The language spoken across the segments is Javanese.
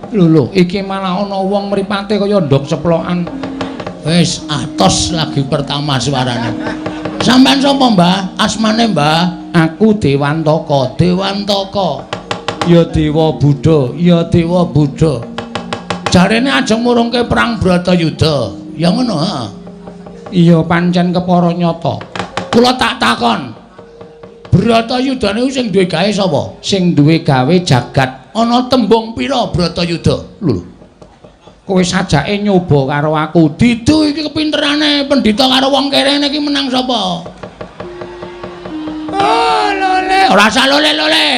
Lho lho, iki malah ana wong mripate kaya ndok ceplokan. Wis atos lagi pertama suarane. Sampeyan sapa, Mbah? Asmane, Mbah? Aku Dewantaka. Dewantaka. Ya Dewa Buddha, ya Dewa Buddha. Jarene ajeng murungke perang Bratayuda. Ya ngono, ha. Iya pancen kepara nyata. Kula tak takon. Bratayuda niku sing duwe gawe sapa? Sing duwe gawe jagat. Ana tembung pira Bratayuda? Lho. Kowe sajake nyoba karo aku. Didu iki kepinterane pendhita karo wong kerene iki menang sapa? Oh, lole, ora usah lole-lole.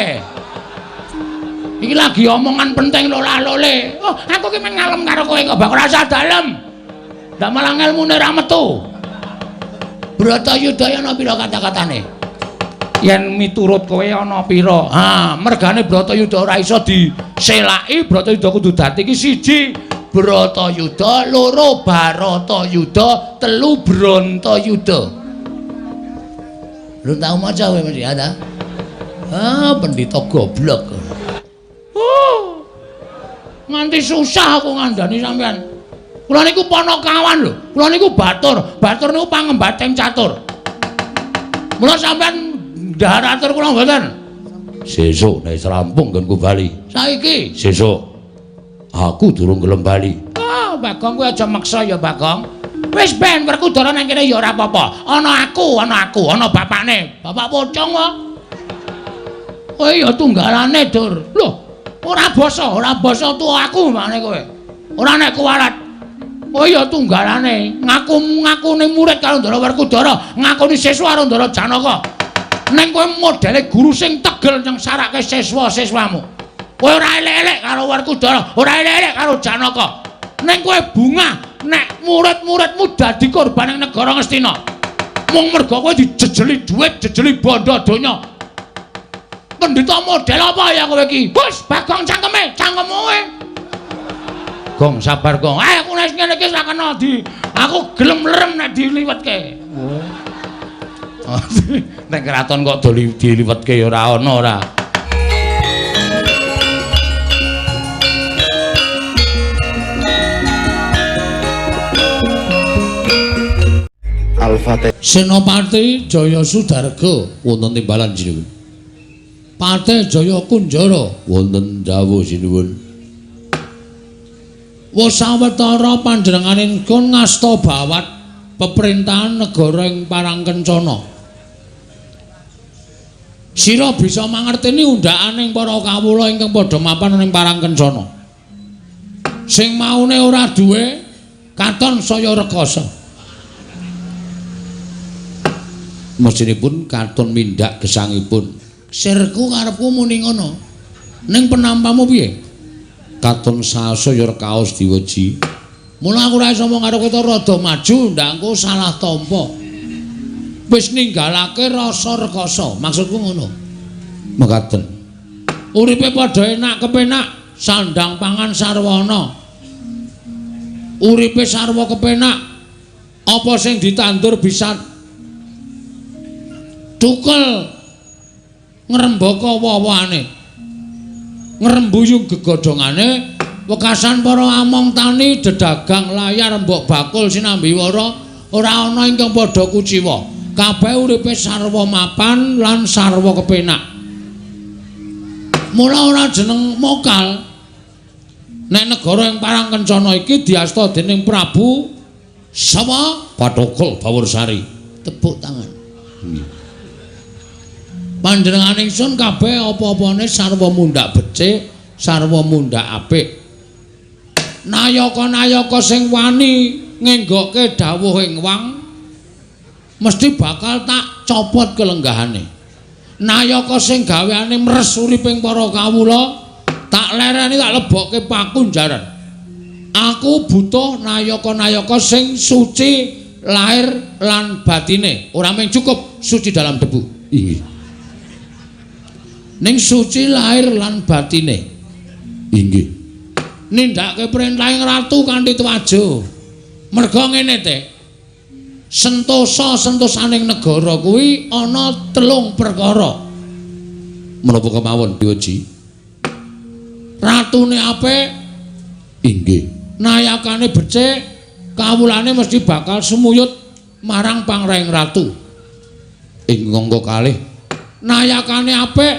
Iki lagi omongan penting lola-lole. Oh, aku ki men ngalem karo kowe kok, Bak. Ora usah dalem. Ndak malah ngelmune ra metu. Bratayuda ana pira kata-katane? Yen miturut kowe ana pira? Ha, mergane Bratayuda ora iso diselaki, Bratayuda kudu dadi iki siji Bratayuda, loro Baratayuda, telu Brantayuda. Lu tau maca kowe mesti ya ta? Ah, pendhita goblok. Oh. Nganti susah aku ngandani sampean. Kula niku panakawan lho. Kula niku batur. Batur niku pangembating catur. Mula sampean ndhahar atur kula mboten. Sesuk nek rampung nggonku bali. Saiki sesuk aku durung gelem bali. Ah, Bagong kowe aja maksa ya, Bagong. Wis ben Werkudara nang kene ya ora apa-apa. Ana aku, ana aku, ana bapakne. Bapak pocong kok. Kowe ya tunggalane, Dur. Lho, ora basa tuwa aku makne kowe. Ora nek kuwalat. Kowe ya tunggalane, ngaku-ngakune murid karo Ndara Werkudara, ngakoni siswa karo Ndara Janaka. Ning kowe modele guru sing tegel nyengsarake siswa-siswamu. Kowe ora elek-elek karo Werkudara, ora elek-elek karo Janaka. Ning kowe bungah nek murid-muridmu dadi korban ing negara Ngastina. Mung merga kowe dijejeli dhuwit, jejeli bondo donya. Pendhita model apa ya kowe iki? Bus, Bagong cangkeme, cangkemmu kowe. Gong sabar, Gong. Eh, aku nek ngene iki ora kena di. Aku gelem lerem nek diliwetke. Oh. Nek kraton kok diliwetke ya ora ana ora. Al-Fatihah. Senopati Jaya Sudarga wonten timbalan sinuwun. Patih Jaya Kunjara wonten dawuh sinuwun. Wis sawetara panjenenganipun ngasta bawat peperintahan negara ing Parangkencana. Sira bisa mangerteni undhakaning para kawula ingkang padha mapan ing Parangkencana. Sing maune ora duwe katon saya rekasa. Mestinipun katon mindhak gesangipun. Sirku karepku muni ngono. Ning penampamu piye? Katon sasaya rekaos diweji. Mula aku ora iso omong karo kowe rada maju ndak engko salah tampa. Wis ninggalake rasa rekasa, maksudku ngono. Mekaten. Uripe padha enak kepenak, sandang pangan sarwana. Uripe sarwa kepenak. Apa sing ditandur bisa tukel ngrembaka woh-wohane. Ngrembuyung gegodhongane, wekasan para among tani dedagang layar mbok bakul sinambi wara ora ana ingkang padha kuciwa. Kabeh uripe sarwa mapan lan sarwa kepenak. Mula ora jeneng mokal. Nek negara ing Parangkencana iki diasta dening Prabu Sawa Pathokol Bawursari. Tepuk tangan. Nggih. Panjenengan ingsun kabeh apa-apane sarwa mundhak becik, sarwa mundhak apik. Nayaka-nayaka sing wani ngenggokke dawuh ing wang mesti bakal tak copot kelenggahane. Nayaka sing gaweane mres uriping para kawula tak lereni tak lebokke pakunjaran. Aku butuh nayaka-nayaka sing suci lahir lan batine, ora mung cukup suci dalam debu. Inggih. Ning suci lahir lan batine. Inggih. Nindakake perintahing ratu kanthi twajo. Merga ngene te. Sentosa-sentosaning negara kuwi ana telung perkara. Menapa kemawon diweji? Ratune apik, Inggih. Nayakane becik, kawulane mesti bakal sumuyut marang pangreng ratu. Ing angka kalih, nayakane apik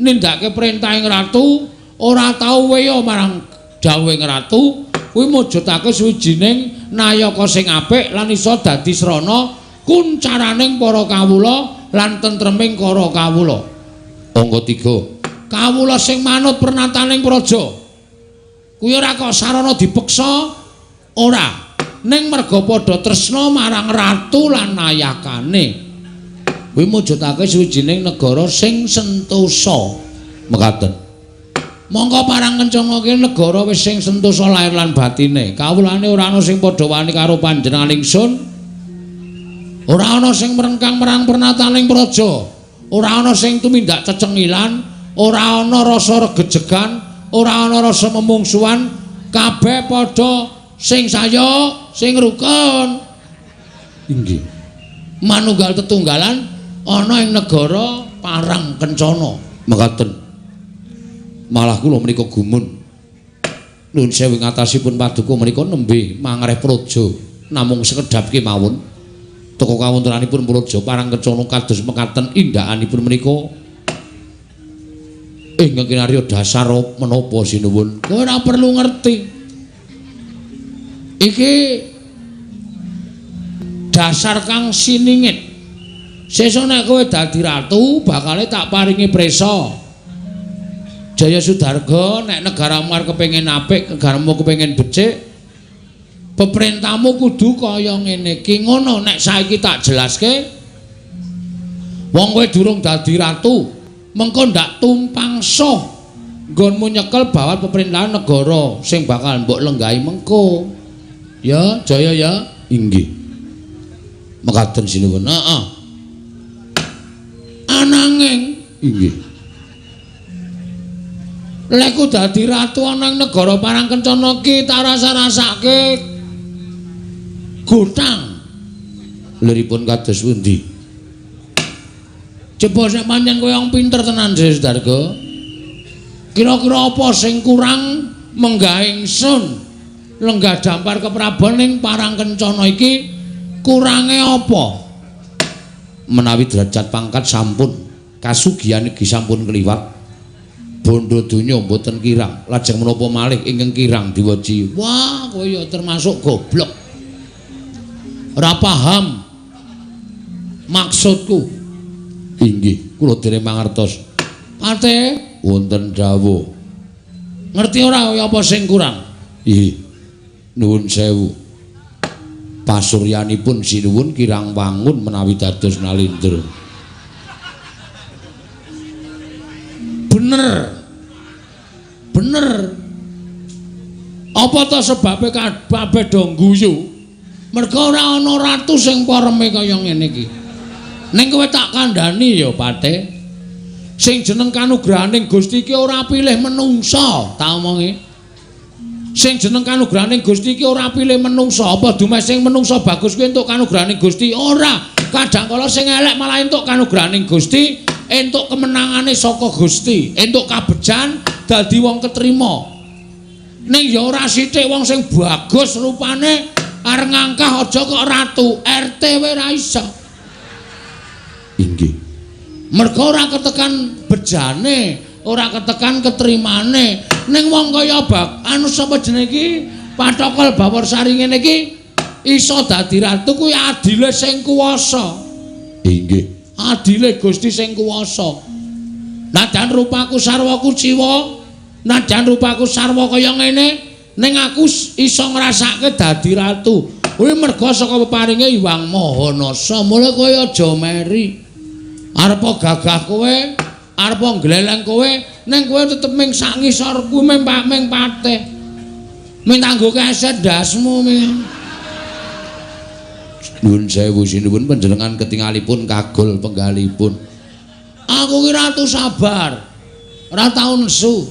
nindakake perintahing ratu, ora tau weya marang dawuhing ratu, kuwi mujudake suwijining nayaka sing apik lan iso dadi srana kuncaraning para kawula lan tentreming para kawula. Angka 3, kawula sing manut pernataning praja. Kuwi ora kok sarana dipeksa, ora. Ning merga padha tresna marang ratu lan nayakane. Kuwi mujudake suwijining negara sing sentosa. Mekaten. Mongko Parang Kencana ki negara wis sing sentosa lahir lan batine. Kawulane ora ana sing padha wani karo panjenengan ingsun. Ora ana sing mrengkang marang pernataning praja. Ora ana sing tumindak cecengilan, ora ana rasa regejegan, ora ana rasa memungsuhan, kabeh padha sing sayuk, sing rukun. Inggih. Manunggal tetunggalan ana ing negara Parang Kencana. Mekaten. Malah kula menika gumun. Nuwun sewu ing atasipun paduka menika nembe mangreh praja namung sekedhap kemawon. Toko kawontenanipun praja Parang Kencana kados mekaten indakanipun menika ingkang kinarya dasar menapa sinuwun. Kowe ora perlu ngerti. Iki dasar kang siningit. Sesuk nek kowe dadi ratu bakale tak paringi prisa. Jaya Sudarga, nek negaramu arep kepengin apik, negaramu kepengin becik, peperintahmu kudu kaya ngene iki. Ngono nek saiki tak jelaske. Wong kowe durung dadi ratu, mengko ndak tumpang soh nggonmu nyekel bawat pemerintahan negara sing bakal mbok lenggahi mengko. Ya, Jaya ya. Inggih. Mekaten sinuwun. Heeh. Ananging inggih. Lekku dadi ratu ana ing negara Parang Kencana ki tak rasa-rasake gotang. Liripun kados pundi? Coba sing pancen kowe wong pinter tenan Jaya Sudarga. Kira-kira apa sing kurang menggah ingsun lenggah dampar keprabon ning Parang Kencana iki kurange apa? Menawi derajat pangkat sampun, kasugihan iki sampun kliwat. Bondo donya mboten kirang, lajeng menapa malih ingkang kirang diweji. Wah, kowe ya termasuk goblok. Ora paham maksudku. Inggih, kula dereng mangertos. Pate wonten dawuh. Ngerti ora kaya apa sing kurang? Ih. Nuwun sewu. Pasuryanipun sinuwun kirang wangun menawi dados nalindra. Bener. Bener. Apa ta sebabe kabeh do ngguyu? Merga ora ana ratu sing pareme kaya ngene iki. Ning kowe tak kandhani ya, Pate. Sing jeneng kanugrahaning Gusti iki ora pilih menungsa, tak omongi. Sing jeneng kanugrahaning Gusti iki ora pilih menungsa. Apa dumeh sing menungsa bagus kuwi entuk kanugrahaning Gusti? Ora. Kadang kala sing elek malah entuk kanugrahaning Gusti, entuk kemenangane saka Gusti, entuk kabejan dadi wong ketrima. Ning ya ora sithik wong sing bagus rupane arep ngangkah aja kok ratu, RT wae ora iso. Inggih. Merga ora ketekan bejane, ora ketekan ketrimane. Ning wong kaya bak anu sapa jenenge iki Pathokol Bawarsari ngene iki iso dadi ratu kuwi adile sing kuwasa. Inggih. Adile Gusti sing kuwasa. Najan rupaku sarwa kuciwa, najan rupaku sarwa kaya ngene, ning aku iso ngrasake dadi ratu. Kuwi merga saka peparinge Hyang Maha Nasa. Mula kowe aja meri. Arepa gagah kowe, arepa ngleleng kowe, ning kowe tetep ming sak ngisor kuwi ming patih. Ming tanggo keset ndasmu ming. Nuwun sewu sinuwun panjenengan ketingalipun kagol penggalipun. Aku ki ratu sabar. Ora tau nesu.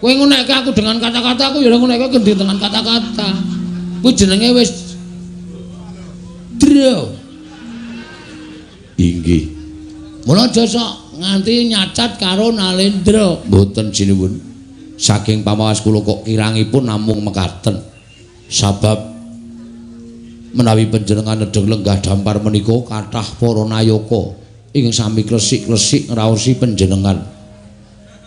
Kowe ngunekke aku dengan kata-kata, aku ya ngunekke kendhi dengan kata-kata. Kuwi jenenge wis dro. Inggih. Mula aja sok nganti nyacat karo Nalendra. Mboten sinuwun. Saking pamawas kula kok kirangipun namung mekaten. Sabab menawi panjenengan nedheng lenggah dampar menika kathah para nayaka ingkang sami klesik-klesik ngraosi panjenengan.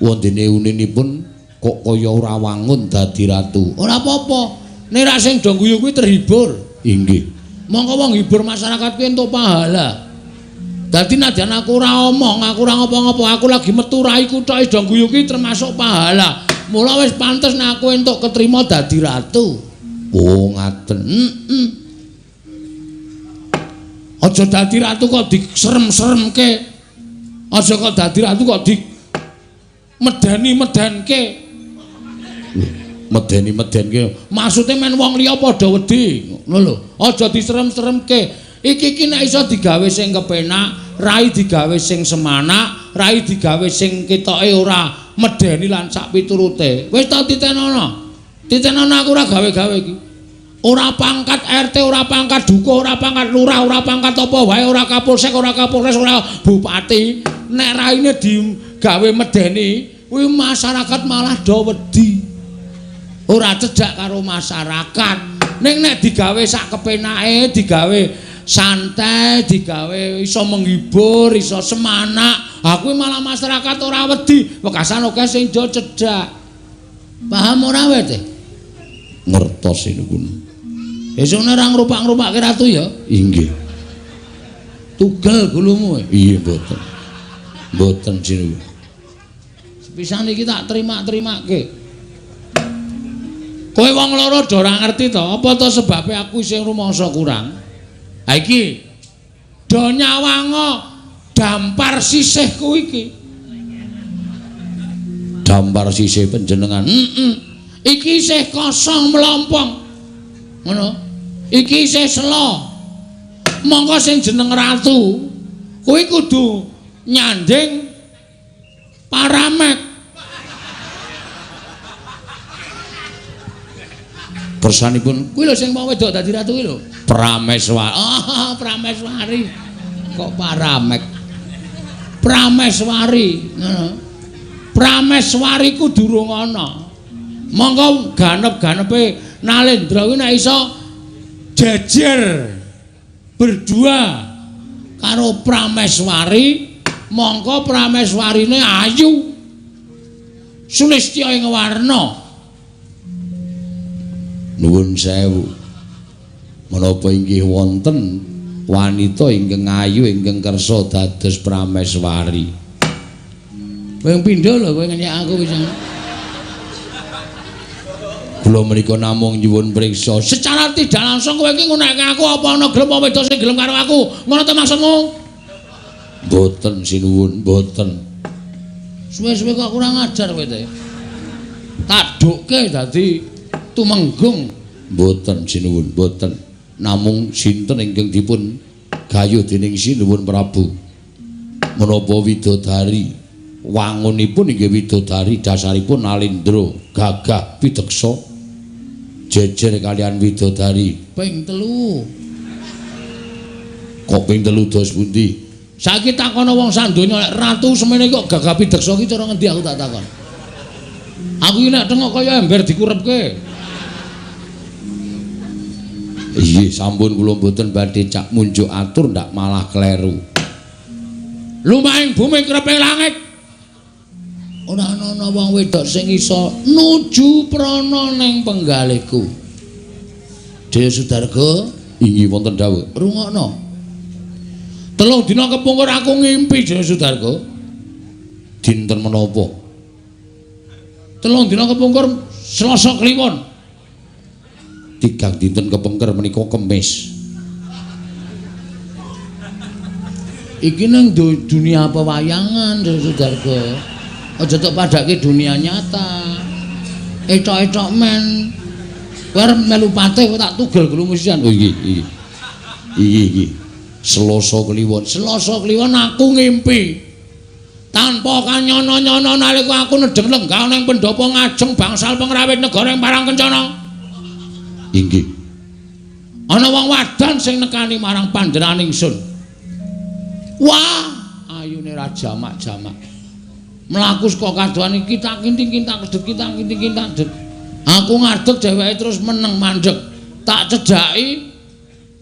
Wondene uninipun kok kaya ora wangun dadi ratu. Ora apa-apa. Nek ra sing do guyu kuwi terhibur. Inggih. Mongko wong hibur masyarakat kuwi entuk pahala. Dadi nadyan aku ora omong, aku ora ngopo-ngopo, aku lagi metu raiku tok do guyu kuwi termasuk pahala. Mula wis pantes nek aku entuk ketrima dadi ratu. Oh, ngaten. Heeh. Aja dadi ratu kok diserem-seremke. Aja kok dadi ratu kok di medeni-medenke. Medeni-medenke. Maksude men wong liya padha wedi. Ngono lho. Aja diserem-seremke. Iki iki nek iso digawe sing kepenak, rai digawe sing semanak, rai digawe sing ketoke ora medeni lan sak piturute. Wis ta titenono. Titenono aku ora gawe-gawe iki. Ora pangkat RT, ora pangkat dukuh, ora pangkat lurah, ora pangkat apa wae, ora kapolsek, ora kapolres, ora bupati. Nek raine digawe medeni, kuwi masyarakat malah do wedi. Ora cedhak karo masyarakat. Ning nek digawe sak kepenake, digawe santai, digawe iso menghibur, iso semanak, ha kuwi malah masyarakat ora wedi. Wekasan akeh sing do cedhak. Paham ora kowe, Teh? Ngertos niku. Esuk ora ngrupak-ngrupake ratu ya? Inggih. Tugel gulumu. Iya mboten. Mboten sinuwun. Sepisan iki tak terima-terimake. Kowe wong loro do ora ngerti to, apa to sebabe aku isih rumangsa kurang? Ha iki do nyawanga dampar sisihku iki. Dampar sisih panjenengan. Heeh. Iki isih kosong mlompong. Ngono. Iki isih sela. Mongko sing jeneng ratu kuwi kudu nyanding paramek. Kersanipun kuwi lho sing wong wedok dadi ratu kuwi lho. Prameswari. Oh, Prameswari. Kok paramek? Prameswari, ngono. Prameswari ku durung ana. Mongko ganep-ganepe Nalendra kuwi nek iso jejer berdua karo Prameswari, mongko Prameswarine ayu sulistya ing warna. Nuwun sewu. Menapa inggih wonten wanita ingkang ayu ingkang kersa dados Prameswari? Kowe pindho lho kowe ngenyek aku pisan. Kula menika namung nyuwun priksa. Secara tidak langsung kowe iki ngunekke aku apa ana gelem apa wedok sing gelem karo aku? Ngono ta maksudmu? Mboten sinuwun, mboten. Suwe-suwe kok kurang ajar kowe te. Tak dukke dadi tumenggung. Mboten sinuwun, mboten. Namung sinten ingkang dipun gayuh dening Sinuwun Prabu? Menapa widodari? Wangunipun inggih widodari, dasaripun Nalendra, gagah pideksa. Jejer kalian widodari ping 3. Kok ping 3 dos pundi? Saiki takono wong sandonya nek ratu semene kok gagah pideksa ki cara ngendi aku tak takon. Aku iki nek tengok kaya ember dikurepke. Iya, sampun kula mboten badhe cak munjuk atur ndak malah kleru. Lumahing bumi kreping langit. Ora ana wong wedok sing iso nuju prana ning penggalihku. Jaya Sudarga, inggih wonten dawuh. Rungokno. 3 dina kepungkur aku ngimpi Jaya Sudarga. Dinten menapa? 3 dina kepungkur Selasa Kliwon. 3 dinten kepengker menika Kemis. Iki nang dunia pewayangan Jaya Sudarga. Aja tok padake dunia nyata. Etok-etok men. Kowe arep melu patih kok tak tugel gulumu sisan. Oh iki iki. Iki iki. Selasa Kliwon. Selasa Kliwon aku ngimpi. Tanpa kanyono-nyono nalika aku nedheng lenggah ning pendhapa ngajeng bangsal pengrawit negara ing Parang Kencana. Inggih. Ana wong wadon sing nekani marang panjenengan ingsun. Wah, ayune ra jamak-jamak. Mlaku saka kadohan iki tak kinting tak kedhet tak kinting tak kedhet. Aku ngadeg dheweke terus meneng mandeg. Tak cedhaki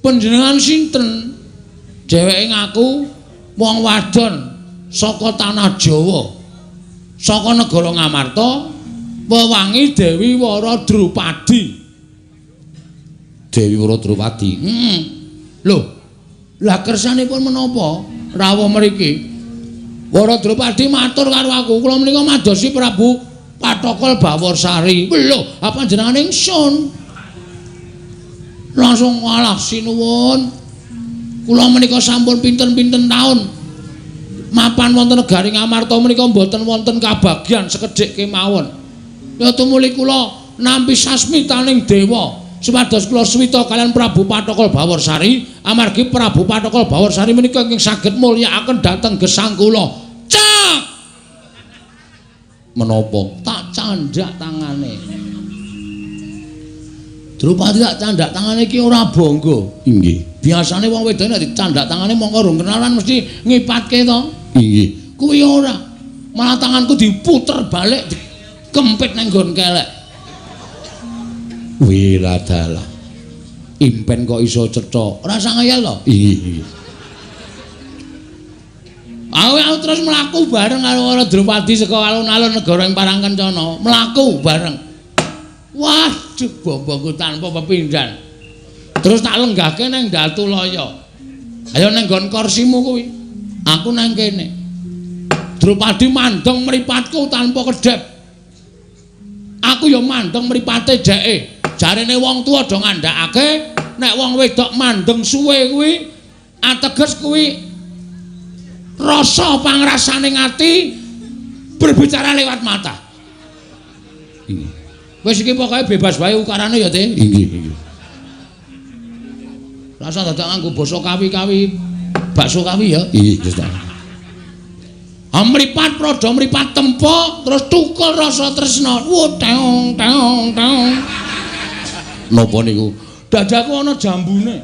panjenengan sinten? Dheweke ngaku wong wadon saka tanah Jawa. Saka negara Ngamarta, wewangi Dewi Wara Drupadi. Dewi Wara Drupadi. Heeh. Lho, lah kersanipun menapa rawuh mriki? Wara Drupadi matur karo aku, kula menika madosi Prabu Pathokol Bawarsari. Lho, apa jenengane ingsun? Langsung alah sinuwun. Kula menika sampun pinten-pinten taun mapan wonten negari Ngamarta menika mboten wonten kabagyan sekedhik kemawon. Ya tumuli kula nampi sasmitaning dewa supados kula suwita kaliyan Prabu Pathokol Bawarsari, amargi Prabu Pathokol Bawarsari menika ingkang saged mulyakaken dhateng gesang kula. Cak! Menapa? Tak candhak tangane. Drupadi tak candhak tangane iki ora bangga. Inggih. Biasane wong wedok nek dicandhak tangane mongko rung kenalan mesti ngipatke to. Inggih. Kuwi ora. Malah tanganku diputer balik dikempit nang nggon kelek. Wiladalah. Impen kok iso cetha. Ora usah ngeyel to. Inggih, inggih. Aku terus mlaku bareng karo Wara Drupadi saka alun-alun negara ing Parangkencana. Mlaku bareng. Waduh, bombongku tanpa pepindhan. Terus tak lenggahke nang Datulaya. Ayo nang nggon kursimu kuwi. Aku nang kene. Drupadi mandeng mripatku tanpa kedhep. Aku ya mandeng mripate dheke. Jarene wong tuwa do ngandhakake nek wong wedok mandeng suwe kuwi ateges kuwi rasa pangrasane ati berbicara lewat mata. Inggih. Wis iki pokoke bebas wae ukarane ya, Teh. Inggih, inggih. Rasa dadak nganggo basa kawi-kawi, bakso kawi ya. Inggih, Gusti. Mripat prodho mripat tempo terus tukul rasa tresna. Wo teong teong teong. Napa niku? Dadaku ana jambune.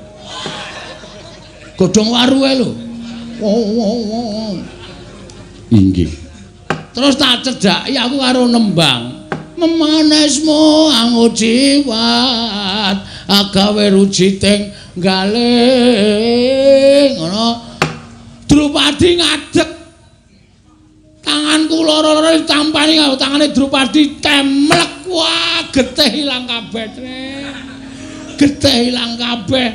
Godhong waruhe lho. Oh. Inggih. Terus tak cedhaki aku karo nembang. Memanesmu angujiwat agawe rujiting galing ngono. Drupadi ngadeg. Tanganku loro-loro ditampani karo tangane Drupadi temlek. Wah, getih ilang kabeh, Tre. Getih ilang kabeh.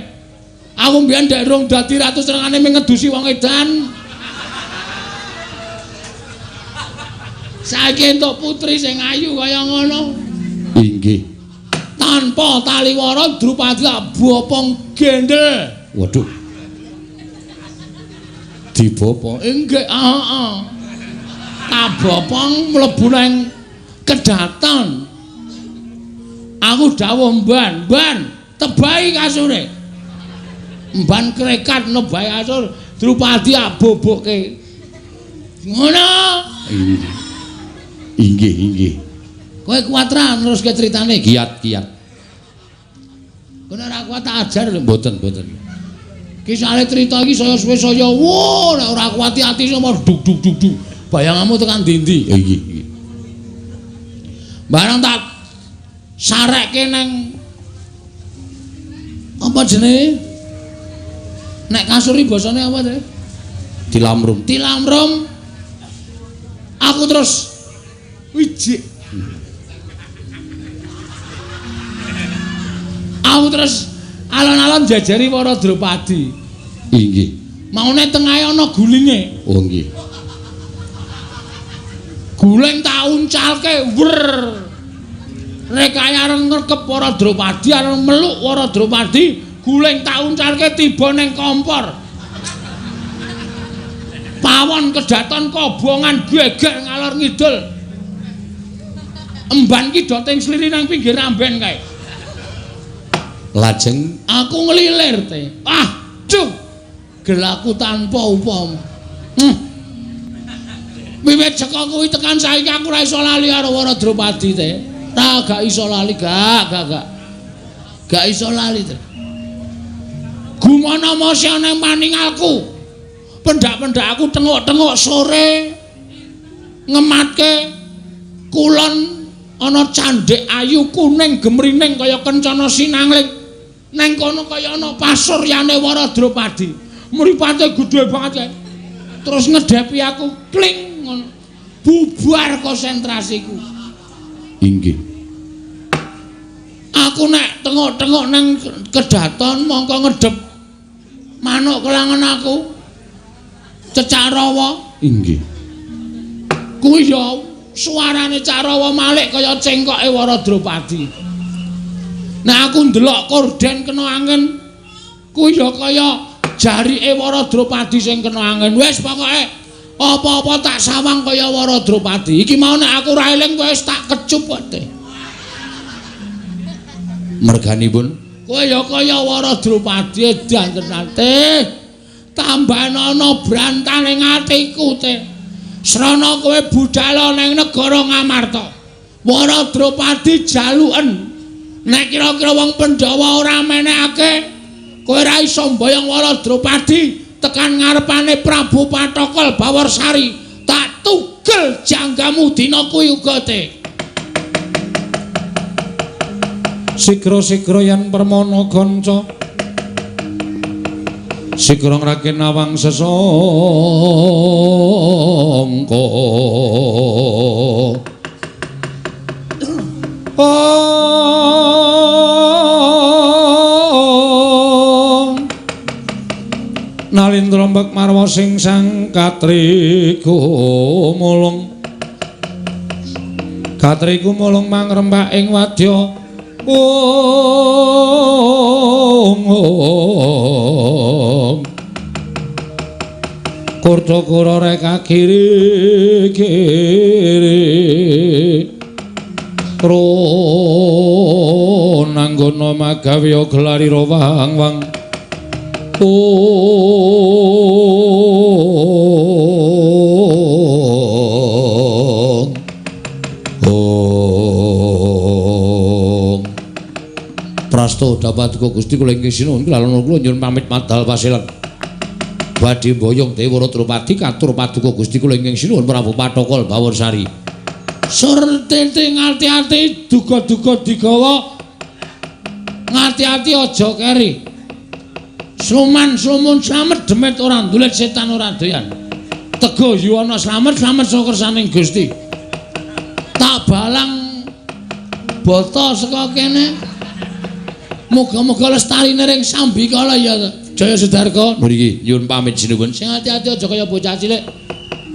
Aku mbiyen ndek rung dadi ratu senengane mung ngedusi wong edan. Saiki entuk putri sing ayu kaya ngono. Inggih. Tanpa taliwara Drupadi tak bopong gendel. Waduh. Dibopong. Inggih, heeh. Tak bopong mlebu nang kedaton. Aku dawuh mban, mban, tebahi kasure. Mban krekat nebahi kasur, Drupadi tak bobokke. Ngono. Inggih, inggih. Kowe kuat ra neruske critane? Giat, giat. Kowe ora kuat tak ajar lho. Mboten, mboten. Ki sale crita iki saya suwe saya wo nek ora kuat ati sama duk duk duk duk. Bayanganmu tekan ndi-ndi. Inggih, inggih. Barang tak sarekke nang apa jenenge? Nek kasuri basane apa jenenge? Tilamrum. Tilamrum. Aku terus wijik. Aku terus alon-alon jajari para Drupadi. Inggih. Maune tengahe ana gulinge. Oh nggih. Guling tak uncalke, wer. Rekaya arep ngrekep para Drupadi, arep meluk para Drupadi, guling tak uncalke tiba ning kompor. Pawon kedaton kobongan geger ngalor ngidul. Emban ki do ting sliri nang pinggir amben kae. Lajeng aku ngelilir te. Ah, duh. Gelaku tanpa upama. Wiwit saka kuwi tekan saiki aku ora iso lali karo Wara Drupadi te. Ta gak iso lali, gak. Gak iso lali te. Gumana mosya nang paningalku. Pendak-pendak aku tengok-tengok sore. Ngematke kulon ana candhek ayu kuning gemrining kaya kencana sinangling. Neng kono kaya ana pasuryane Wara Drupadi. Mripate gedhe banget kae. Terus ngedhepi aku kling ngono. Bubar konsentrasiku. Inggih. Aku nek tengok-tengok nang kedaton mongko ngedhep manuk kelangan aku. Cecak rawa. Inggih. Kuwi ya suarane Cak Rawa malik kaya cengkoke Wara Drupadi. Nek aku ndelok korden kena angin, kuwi ya kaya jarike Wara Drupadi sing kena angin. Wis pokoke apa-apa tak sawang kaya Wara Drupadi. Iki mau nek aku ora eling wis tak kecup wae. Merganipun kowe ya kaya Wara Drupadi edan tenan teh. Tambahan ana brantane atiku teh. Srana kowe budal ning negara Ngamarta. Wara Drupadi jaluken. Nek kira-kira wong Pandhawa ora menehake, kowe ora iso mboyong Wara Drupadi tekan ngarepane Prabu Pathokol Bawarsari. Tak tugel janggamu dina kuwi uga teh. Sigra-sigra yen permana kanca. Sigra ngraken nawang sesangka. Nalindra mbek marwa sing sang katriku mulung. Katriku mulung mangrembak ing wadya. Kurta-kura reka kiri kiri Ron anggona magawya gelarira wang-wang. Prasto dapat Gusti kula inggih sinuwun kula kula nyuwun pamit madal pasilan. Badhe mboyong Dewa Drupadi katur paduka Gusti kula inggih sinuwun Prabu Pathokol Bawarsari. Surtete ngati-ati duga-duga digawa ngati-ati aja keri. Sluman slumun slamet demet ora ndulet setan ora doyan. Tego yuwana slamet slamet saka kersaning Gusti. Tak balang bata saka kene. Muga-muga lestarine ring sambikala ya Jaya Sudarga. Mriki nyuwun pamit sinuwun. Sing ati-ati aja kaya bocah cilik.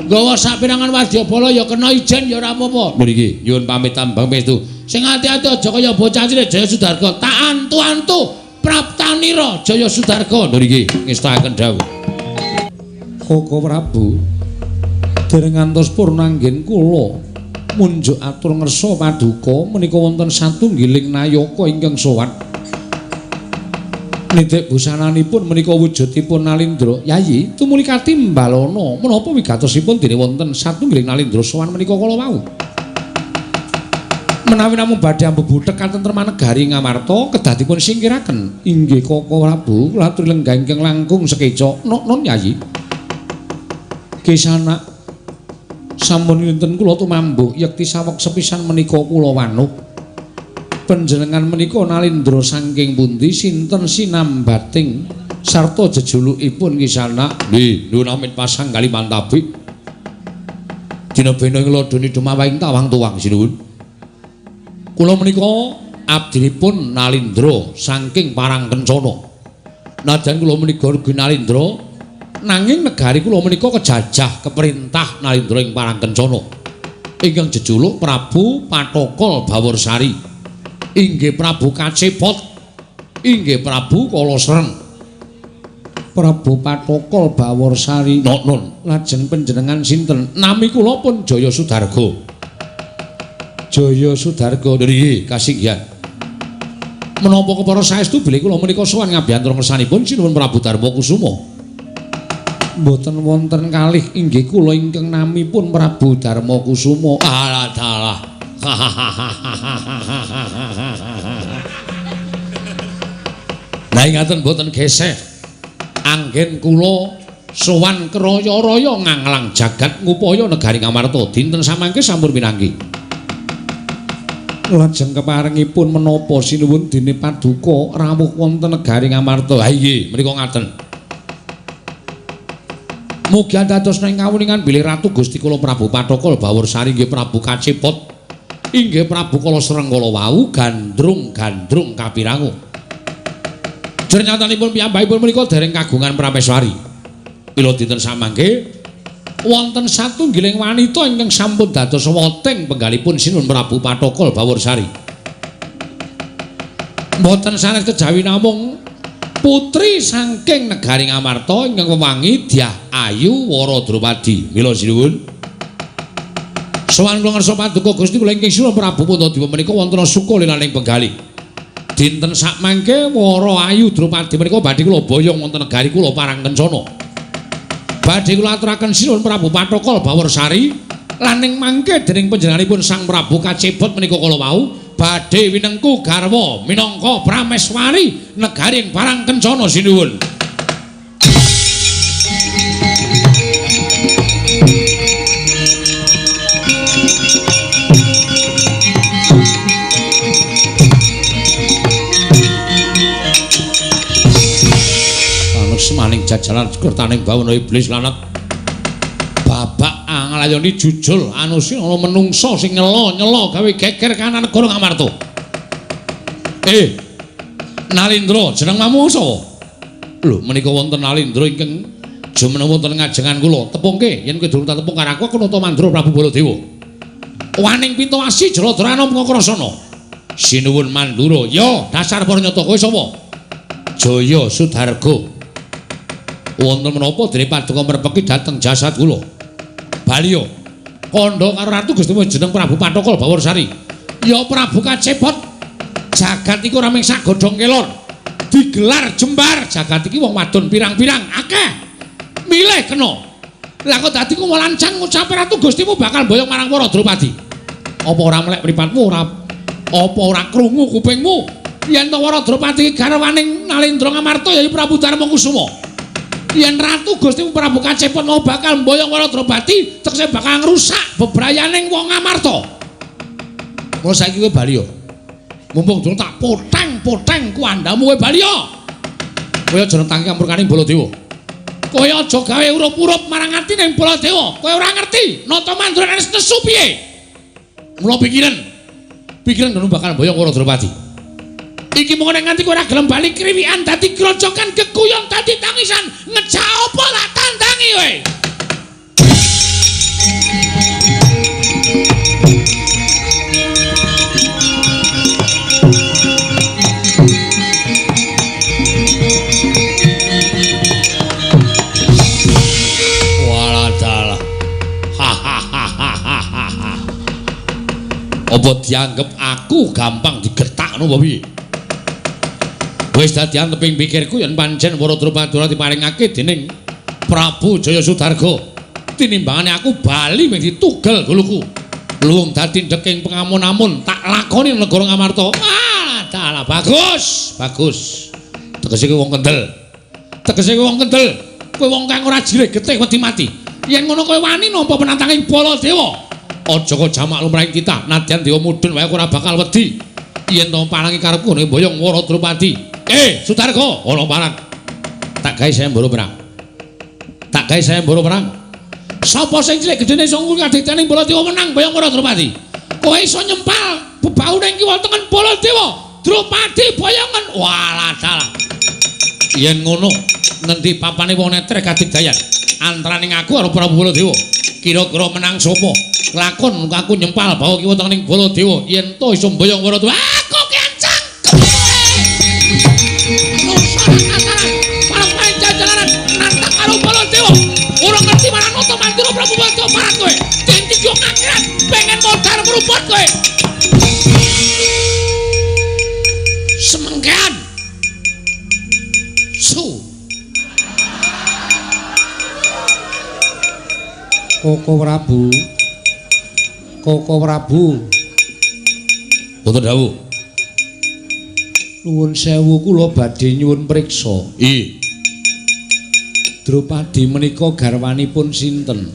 Nggawa sapirangan wadyabala ya kena ijen ya ora apa-apa. Mriki nyuwun pamit tambang pestu. Sing ati-ati aja kaya bocah cilik Jaya Sudarga. Tak antu-antu praptanira Jaya Sudarga. Mriki ngestakaken dawuh. Koko Prabu dereng ngantos purnanggen kula munjuk atur ngersa paduka menika wonten satunggiling nayaka ingkang sowan. Nitik busananipun menika wujudipun Nalindra. Yayi, tumuli katimbalana menapa wigatosipun dene wonten satunggiling Nalindra sowan menika kala wau. Menawi namung badhe ambebuthek katentreman negari Ngamarta kedah dipun singkiraken. Inggih Koko Prabu, kula aturi lenggah ingkang langkung sekeca. Nok-non Yayi. Kisana sampun linten kula tumambuk yekti saweg sepisan menika kula wanuh. Panjenengan menika Nalindra saking pundi sinten sinambating sarta jejulukipun Kisana? Nggih, nuwun amit pasang kalimantabi. Dina bena ing lodone dumawahing tawang tuwang sinuwun. Kula menika abdinipun Nalindra saking Parang Kencana. Najan kula menika ugi Nalindra, nanging negari kula menika kejajah keperintah Nalindra ing Parang Kencana. Ingkang jejuluk Prabu Pathokol Bawarsari. Inggih Prabu Kacepot, inggih Prabu Kalasreng. Prabu Pathokol Bawarsari. Nok-non, lajeng panjenengan sinten? Nami kula pun Jaya Sudarga. Jaya Sudarga nggih kasinggihan. Menapa kepara saestu bilih kula menika sowan ngabiyantara ngersanipun sinuwun Prabu Darma Kusuma. Mboten wonten kalih inggih kula ingkang namipun Prabu Darma Kusuma. Alah dalah. Nah ingaten mboten geseh. Anggen kula Sowan kraya-raya nganglang jagat ngupaya negari Ngamarta dinten samangke sampun pinanggih. Lajeng keparengipun menapa sinuwun dene paduka rawuh wonten negari Ngamarta? Ha inggih, menika ngaten. Mugi dados ing kawuningan bilih Ratu Gusti kula Prabu Pathokol Bawursari inggih Prabu Kacepot inggih Prabu Kala Srengkala wau gandrung-gandrung kapirangu. Jernyatanipun piyambakipun menika dereng kagungan prameswari. Mila dinten samangke wonten satunggiling wanita ingkang sampun dados woteng penggalipun Sinuwun Prabu Pathokol Bawursari. Mboten sanes kejawi namung putri saking negari Ngamarta ingkang wewangi Dyah Ayu Wara Drupadi. Mila sinuwun sowan kula ngersa paduka Gusti kula ingkang Sinuwun Prabu Puntadewa menika wonten suka lilaning penggalih. Dinten sakmangke Wara Ayu Drupadi menika badhe kula boyong wonten negari kula Parangkencana. Badhe kula aturaken Sinuwun Prabu Pathokol Bawursari lan ing mangke dening panjenenganipun Sang Prabu Kacepot menika kala wau badhe winengku garwa minangka prameswari negari ing Parangkencana sinuwun. Maning jajalan kertaning bawana iblis lanat babak anglayoni jujul anusi ana menungsa sing nyela-nyela gawe geger kanan negara Ngamarta. Nalindra jenengmu sapa? Lho menika wonten Nalindra ingkang jumeneng wonten ngajengan kula. Tepungke yen kowe durung tepung karo aku aku nata Mandra Prabu Baladewa. Waning Pintawasi Jaladrana Pangakrasana. Sinuwun Mandura. Ya, dasar para nyata kowe sapa? Jaya Sudarga. Wonten menapa dene paduka merpeki dhateng jasad kula. Baliya kandha karo Ratu Gustimu jeneng Prabu Pathokol Bawursari. Ya Prabu Kacepot. Jagat iku ora mung sak godhong kelor. Digelar jembar jagat iki wong wadon pirang-pirang akeh. Milih kena. Lah kok dadi ku lancang ngucape Ratu Gustimu bakal mboyong marang para Drupadi. Apa ora melek mripatmu ora apa ora krungu kupingmu yen to Wara Drupadi garwaning Nalindra Ngamarta ya Prabu Darma Kusuma. Yen Ratu Gustimu Prabu Kacepot mau bakal mboyong Wara Drupadi tegese bakal ngrusak bebrayaning wong Ngamarta. Mula saiki kowe bali yo. Mumpung durung tak poteng-poteng kuandamu kowe bali yo. Kowe aja nentangi kamurkaning Baladewa. Kowe aja gawe urup-urup marang atine Baladewa. Kowe ora ngerti nata Mandura wis nesu piye. Mula pikiran. Pikiran ngono bakal mboyong Wara Drupadi. Iki mung nek nganti kowe ora gelem bali kriwikan dadi grojokan geguyon dadi tangisan ngejak apa tak tandangi kowe. Walah dalah. Hahaha. Apa dianggep aku gampang digetakno apa piye? Wis dadi anteping pikirku yen pancen Wara Drupadi ora diparingake dening Prabu Jaya Sudarga. Tinimbangane aku bali mung ditugel guluku. Luwung dadi ndeking pengamun-amun tak lakoni negara Ngamarta. Ah, dalah bagus, bagus. Tegese kowe wong kendel. Tegese kowe wong kendel. Kowe wong kang ora jirih getih wedi mati. Yen ngono kowe wani nampa penantanging Baladewa. Aja kok jamak lumrahing kita, nadyan dewa mudhun wae aku ora bakal wedi. Yen to palangi karepku nek mboyong Wara Drupadi. Sudarga, ana parang. Tak gawe sayembara perang. Tak gawe sayembara perang. Sapa sing cilik gedene iso ngungkul kadektaning Baladewa menang mboyong Wara Drupadi. Kowe iso nyempal bebaune kiwa tengen Baladewa. Drupadi boyongen. Walah dalah. Yen ngono, ngendi papane wong netrek kadigdayan antaraning aku karo Prabu Baladewa? Kira-kira menang sapa? Lakon aku nyempal bawa kiwa tengening Baladewa yen to iso mboyong Wara Drupadi. Aku ki cangkem. Parang jalanan nantang karo Baladewa. Ora ngerti marang nata Mandura Prabu Baladewa marang kowe. Dadi yo akhirat pengen modar mruput kowe. Semengkean. Su. Koko Prabu. Koko Prabu. Wonten dawuh. Nuwun sewu kula badhe nyuwun priksa. Ih. Drupadi menika garwanipun sinten?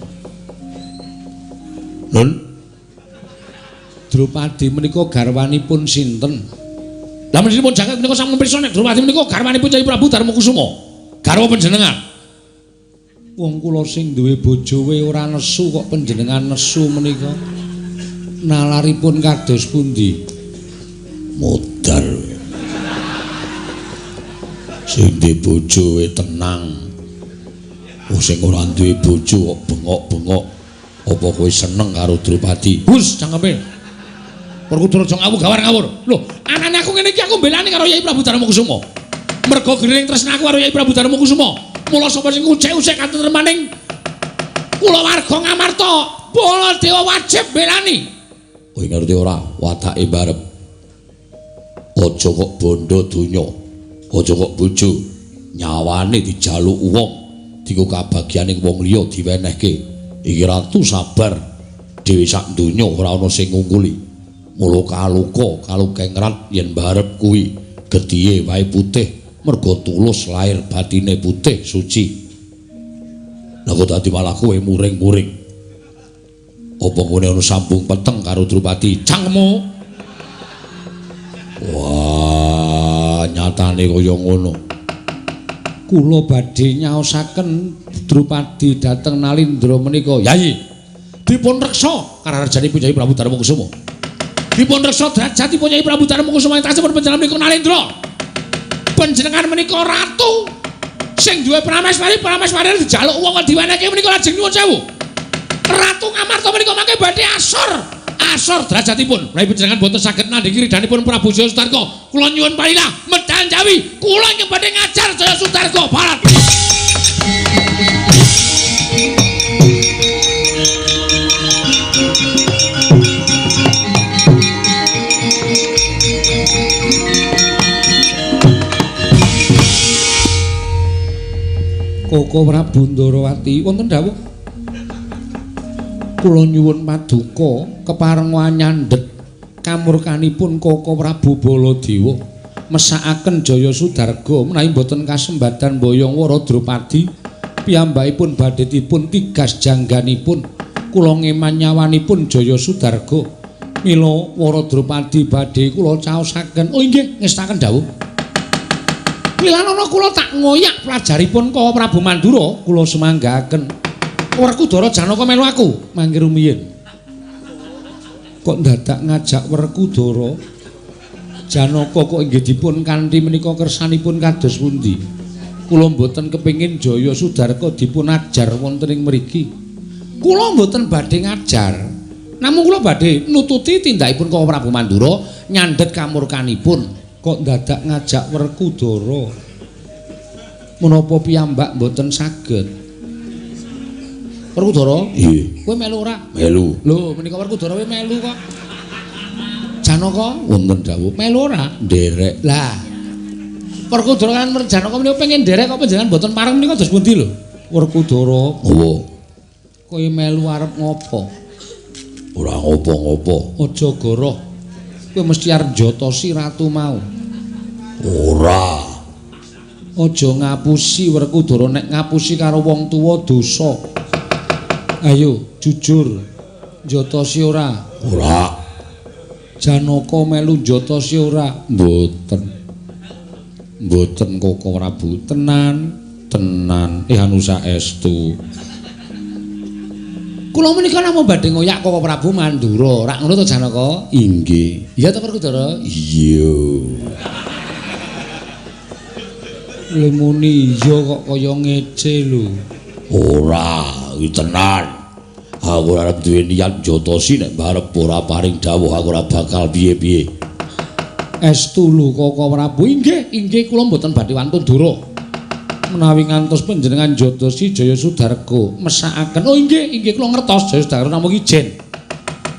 Nun. Drupadi menika garwanipun sinten? Lah menipun jagat menika sampun pirsa nek Drupadi menika garwanipun Kyai Prabu Darmakusuma. Garwa panjenengan. Wong kula sing duwe bojo we ora nesu kok panjenengan nesu menika. Nalaripun kados pundi? Modar. Sing duwe bojo we tenang. Oh sing ora duwe bojo kok bengok-bengok. Apa kowe seneng karo Drupadi? Hus, cangkeme. Werkudara aja ngawur gawar ngawur. Lho, anane aku ngene iki aku mbelani karo Yai Prabu Darmakusuma. Mergo gering tresna aku karo Yai Prabu Darmakusuma. Mula sapa sing ucek-ucek katentremaning kulawarga Ngamarta, Baladewa wajib mbelani. Kowe ngerti ora watake barep. Aja kok bondo donya, aja kok bojo, nyawane dijaluk wong, dienggo kabagyaning wong liya diwenehke. Iki ratu sabar dhewe sak donya ora ana sing ngungkuli. Mula kaluka kalukengrat yen barep kuwi getihe wae putih mergo tulus lahir batine putih suci. Lah kok dadi malah kowe muring-muring. Apa ngene ana sambung peteng karo Drupadi? Cangkemmu. Wah, nyatane kaya ngono. Kula badhe nyaosaken Drupadi dhateng Nalindra menika. Yayi, dipun reksa kararjanipun Kyai Prabu Darmakusuma. Dipun reksa derajatipun Kyai Prabu Darmakusuma ing tasipun panjenengan menika Nalindra. Panjenengan menika ratu sing duwe prameswari, prameswari dijaluk wong diwenehke menika lajeng nyuwun sewu. Ratu Ngamarta menika mangke badhe asor, asor derajatipun. Menawi panjenengan boten saged nandhingi ridhanipun Prabu Jaya Sudarga, kula nyuwun palilah medal Jawi, kula ingkang badhe ngajar Jaya Sudarga Barat. Koko Prabu Ndarawati wonten dawuh. Kula nyuwun paduka keparenga nyandhet kamurkanipun Koko Prabu Baladewa mesakaken Jaya Sudarga menawi boten kasembadan boyong wara Drupadi piyambakipun badhe dipun tigas jangganipun. Kula ngeman nyawanipun Jaya Sudarga mila wara Drupadi badhe kula caosaken. Oh inggih, ngestaken dawuh. Wilanana kula tak ngoyak pelajaripun Koko Prabu Mandura, kula semanggaken. Werkudara Janaka melu aku mangke rumiyin. Kok dadak ngajak Werkudara Janaka kok inggih dipun kanthi menika kersanipun kados pundi? Kula mboten kepengin Jaya Sudarga dipun ajar wonten ing mriki. Kula mboten badhe ngajar. Namung kula badhe nututi tindakipun Koko Prabu Mandura nyandhet kamurkanipun. Kok dadak ngajak Werkudara? Menapa piyambak mboten saged? Werkudara? Nggih. Kowe melu ora? Melu. Lho, menika Werkudara kowe melu kok. Janaka wonten dawuh. Melu ora? Nderek. Lah. Werkudara kan Janaka menika pengen nderek kok panjenengan mboten pareng menika dos pundi lho? Werkudara. Ngopo? Kowe melu arep ngopo? Ora ngopo-ngopo. Aja goroh. Kowe mesti arep njotosi ratu mau. Ora. Aja ngapusi Werkudara, nek ngapusi karo wong tuwa dosa. Ayo jujur, njotosi ora? Ora. Janaka melu njotosi ora? Mboten. Mboten Koko Prabu. Tenan, tenan. Anu saestu. Kula menika namung badhe ngoyak Koko Prabu Mandura. Rak ngono to Janaka? Inggih. Iya to Werkudara? Iya. Lemuni iya kok kaya ngece lho. Ora, iki tenan. Aku ora arep duwe niat njotosi nek barep ora paring dawuh aku ora bakal piye-piye. Estu lho Koko Prabu. Inggih, inggih kula mboten badhe wantun dura. Menawi ngantos panjenengan njotosi Jaya Sudarga mesakaken. Oh inggih, inggih kula ngertos Jaya Sudarga namung ijen.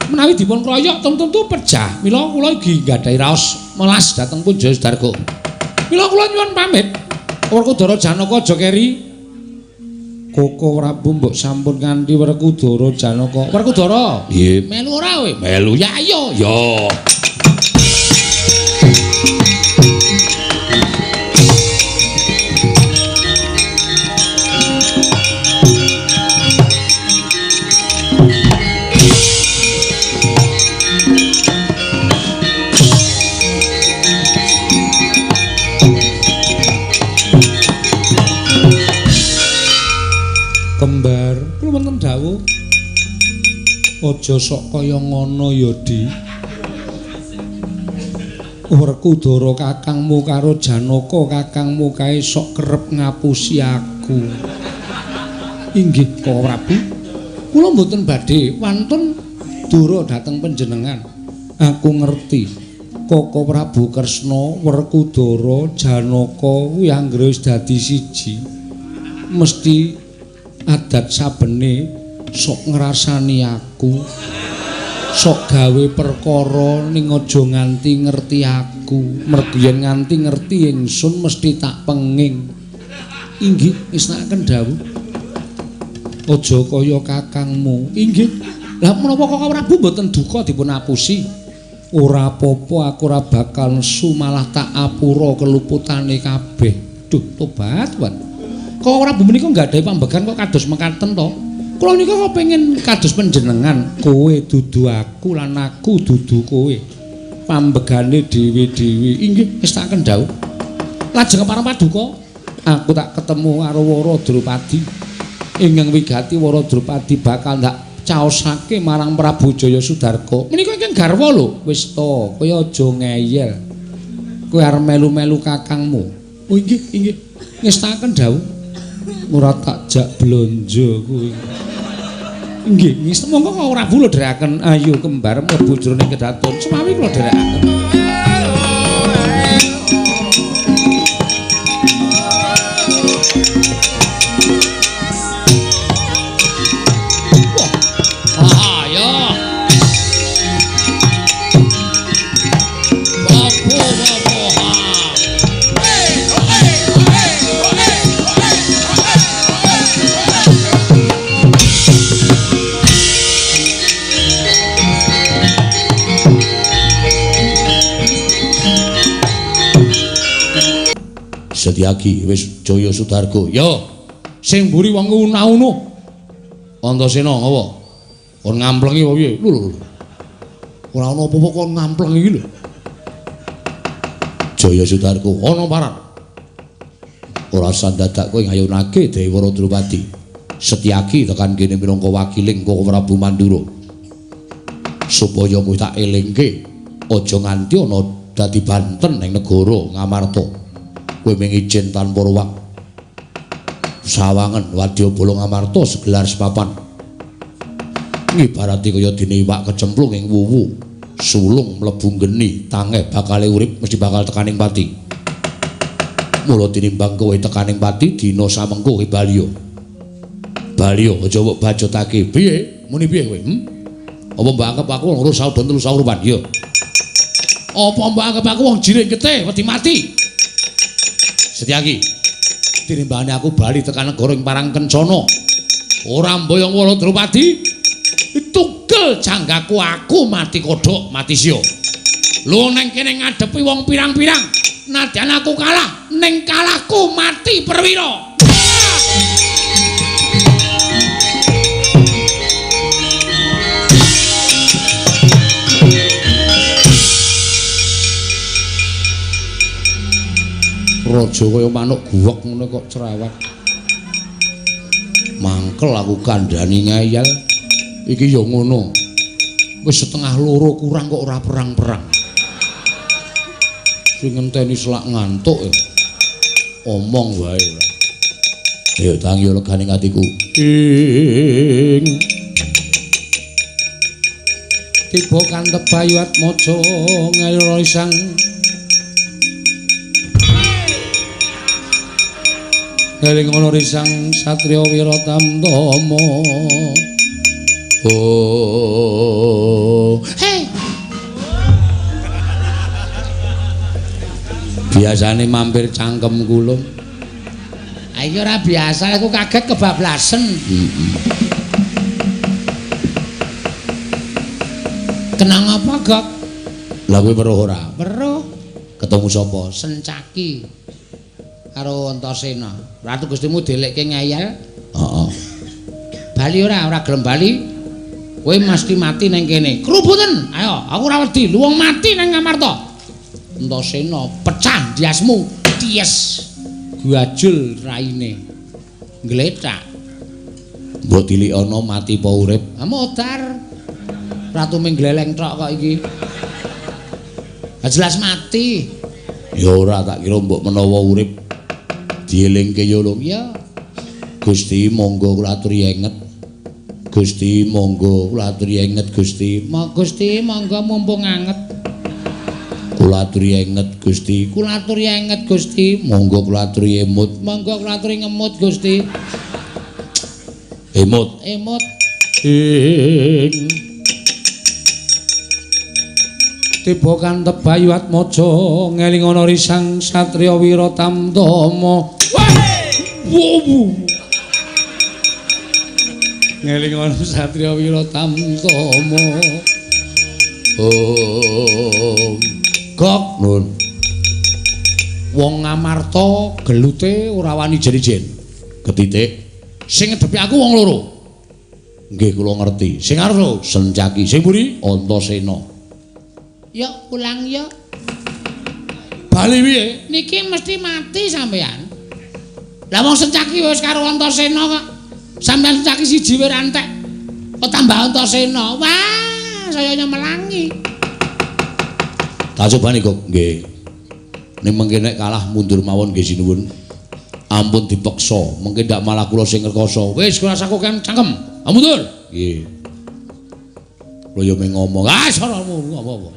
Menawi dipun kroyok tentu pejah. Mila kula iki nggadahi raos melas dhateng pun Jaya Sudarga. Mila kula nyuwun pamit. Werkudara Janaka aja keri. Koko Prabu mbok sampun kanthi Werkudara Janaka. Werkudara, nggih. Melu ora kowe? Melu. Ya ayo. Ya. Kembar, kula wonten dawuh. Aja sok kaya ngono ya, Di. Werkudara kakangmu karo Janaka kakangmu kae sok kerep ngapusi aku. Inggih, Koko Prabu. Kula mboten badhe wantun dura dhateng panjenengan. Aku ngerti. Koko Prabu Kresna, Werkudara, Janaka kuwi anggere wis dadi siji. Mesti adat sabene sok ngrasani aku, sok gawe perkara ning aja nganti ngerti aku. Mergo yen nganti ngerti ingsun mesti tak penging. Inggih, ngesnakaken dawuh. Aja kaya kakangmu. Inggih. Lah menapa Koko Prabu mboten duka dipun apusi? Ora apa-apa, aku ora bakal nesu, malah tak apura keluputane kabeh. Duh, tobat, Wan. Koko Prabu menika nggadahi pambegan kok kados mekaten to? Kula nika kok pengen kados panjenengan, kowe dudu aku lan aku dudu kowe. Pambegane dhewe-dhewe. Inggih, wis tak kendhau. Lajeng para paduka, aku tak ketemu karo Wara Drupadi. Ingkang wigati Wara Drupadi bakal ndak caosake marang Prabu Jaya Sudarga. Menika ingkang garwa lho. Wis to, kowe aja ngeyel. Kowe arep melu-melu kakangmu. Oh inggih, inggih. Ngestaken dawuh. Ora tak jak blonjo kuwi. Nggih, nggih, monggo Koko Prabu lho dherekaken. Ayo kembar mlebu jroning kedaton. Semawi kula dherekaken. Wah, ayo. Bapu, bapu, ha. Setyaki wis Jaya Sudarga. Yo, sing mburi wong una-unu. Antasena ngapa? Kon ngamplengi apa piye? Lho lho. Ora ana apa-apa kon ngamplengi iki lho. Jaya Sudarga ana paran. Ora usah dadak kowe ngayunake Dewara Drupadi. Setyaki tekan kene minangka wakiling Koko Prabu Mandura. Supaya kowe tak elingke aja nganti ana dadi banten ning negara Ngamarta. Kowe mung ijin tanpa ruwak. Sawangen wadyabala Ngamarta segelar sepapan. Ngibarati kaya dene iwak kecemplung ing wuwu, sulung mlebu geni, tangeh bakale urip mesti bakal tekaning pati. Mula tinimbang kowe tekaning pati dina samengko kowe baliya. Baliya aja mbok bacotake. Piye? Muni piye kowe? Apa mbok anggap aku wong loro saudon telu saurupan? Ya. Apa mbok anggap aku wong jiring getih wedi mati? Setyaki, tinimbangane aku bali tekan negara ing Parang Kencana. Ora mboyong Wara Drupadi, tugel janggaku aku mati kodhok, mati sia. Lho neng kene ngadepi wong pirang-pirang, nadyan aku kalah, ning kalahku mati perwira. Raja kaya manuk guwek ngono kok cerewet. Mangkel aku kandhani ngeyel. Iki ya ngono. Wis 1:30 kurang kok ora perang-perang. Sing ngenteni selak ngantuk ya. Omong wae ora. Ayo tangi legane atiku. Ing tiba kantep Bayu Atmaja ngayura isang eling ana risang satriya wiratamtama. Oh, hei. Biasane mampir cangkem kulum. Iki ora biasa, aku kaget kebablasen. Kenang apa, Gok? Lah kowe weruh ora? Weruh. Ketemu sapa? Sencaki karo Antasena. Ratu Gustimu delekke ngeyel. Heeh. Bali ora, ora gelem bali. Kowe mesti mati nang kene. Krubuten. Ayo, aku ora wedi. Lu wong mati nang Ngamarta. Antasena pecah ndiasmu. Cies. Guajul raine. Ngletak. Mbok tilikana mati apa urip? Ah modar. Ratu ming gleleng tok kok iki. Ah jelas mati. Ya ora tak kira mbok menawa urip dielingke ya lho. Ya. Gusti monggo kula aturi enget. Gusti monggo kula aturi enget Gusti. Gusti monggo mumpung anget. Kula aturi enget Gusti. Kula aturi enget Gusti. Monggo kula aturi emut. Monggo kula aturi ngemut Gusti. Emut. Emut. Ing tiba kantep Bayu Atmaja ngelingana risang satriya wira tamtama. Ngelingana satriya wira tamtama. Om gok nun. Wong Ngamarta gelute ora wani jen-jen. Ketitik sing ngedepi aku wong loro. Nggih kula ngerti. Sing arep lho Sencaki, sing mburi Antasena. Yo pulang yo. Bali piye? Niki mesti mati sampean. Lah wong Sencaki wis karo Antasena kok. Sampean Sencaki siji wis ra entek. Kok tambah Antasena. Wah, saya nyemelangi. Tak cobani kok nggih. Ning mengke nek kalah mundur mawon nggih sinuwun. Ampun dipeksa, mengke ndak malah kula sing ngrekoso. Wis kula saku kan cangkem. Ah mundur. Nggih. Kula yo mung ngomong. Ah saramu apa-apa.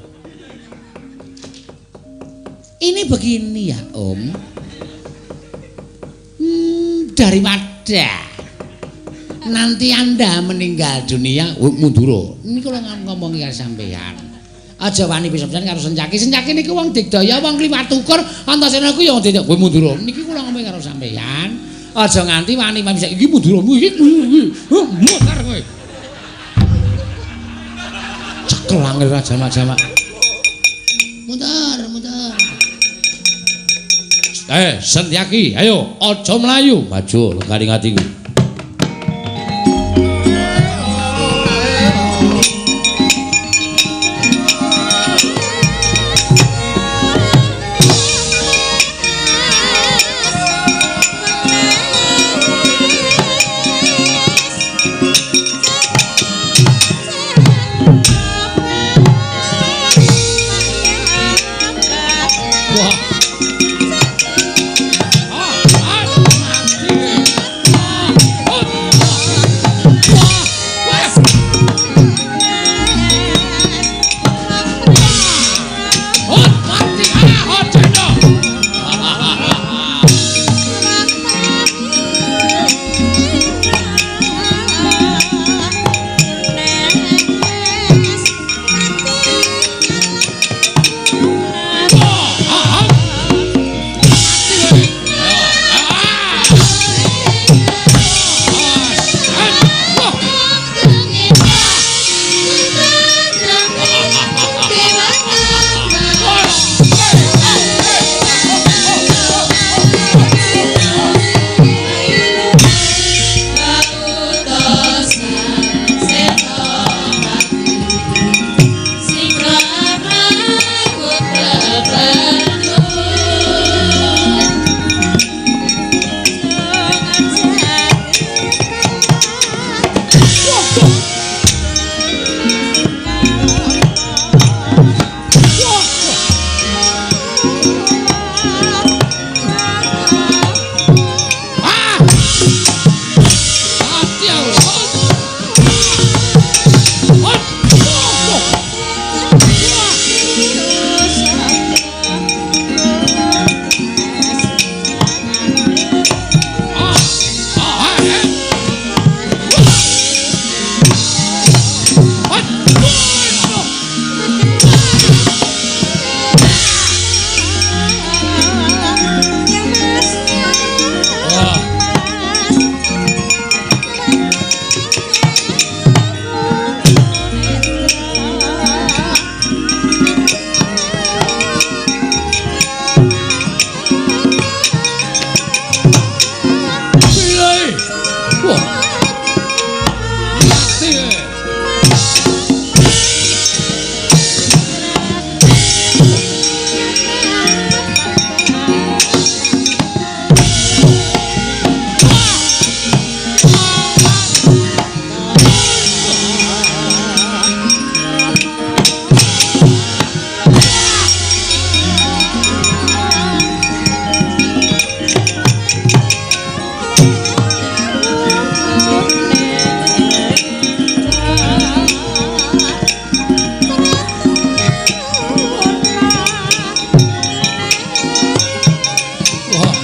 Ini begini ya, Om. Daripada nanti Anda meninggal dunia, mundur. Ini kalau ngomong karo sampean. Aja wani pisan-pisan karo Sencaki. Sencaki niku wong digdaya, wong kliwat ukur, Antasena ku ya wong digdaya. Kowe mundur. Niki kula ngomong karo sampean. Aja nganti wani bisa iki mundur. Iki mutar kowe. Cekel angel ra jamak-jamak. Mundur, mundur. Setyaki, ayo aja mlayu, maju lengkaring atiku. Wah. Ah, mati. Ah.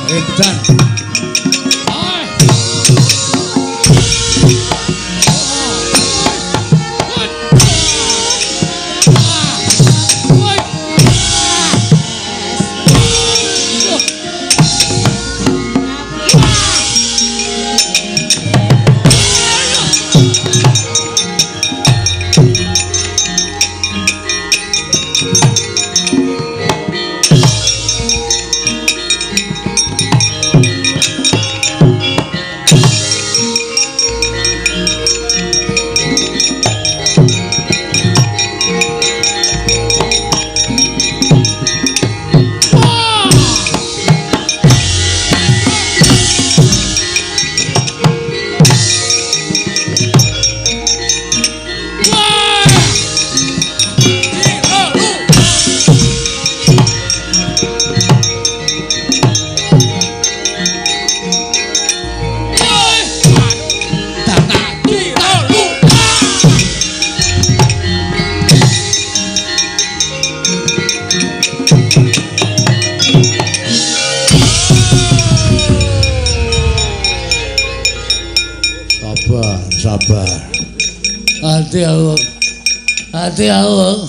Edan. Sabar. Hati aku.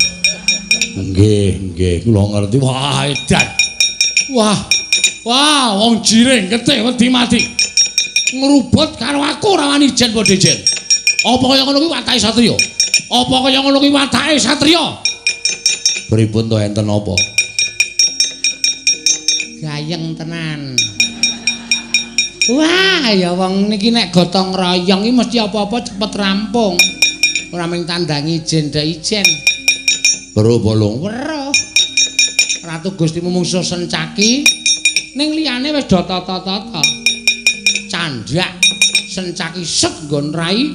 Nggih, nggih, kula ngerti. Wah, edan. Wah. Wah, wong jiring getih wedi mati. Ngrubut karo aku ora wani ijen padha ijen. Apa kaya ngono kuwi watake satriya? Apa kaya ngono kuwi watake satriya? Pripun to enten apa? Gayeng tenan. Wah, ya wong niki nek gotong royong iki mesti apa-apa cepet rampung. Ora mung tandangi ijen ndak ijen. Weruh bolong. Weruh. Ratu Gusti mungsuh Sencaki ning liyane wis do tata-tata. Candhak Sencaki set nggon rai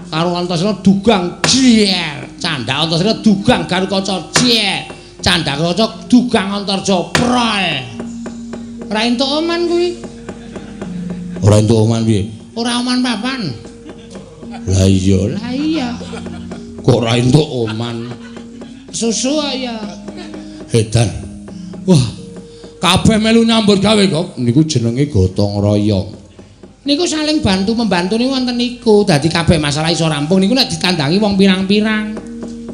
karo Antasena dugang jier. Candhak Antasena dugang Garukaca jier. Candhak Garukaca dugang Antarja prol. Ora entuk oman kuwi. Ora entuk oman piye? Ora oman papan. Lah iya, lah iya. Kok ora entuk oman? Susu ya. Edan. Wah, kabeh melu nyambut gawe kok. Niku jenenge gotong royong. Niku saling bantu membantu niku wonten niku. Dadi kabeh masalah iso rampung niku nek ditandangi wong pirang-pirang.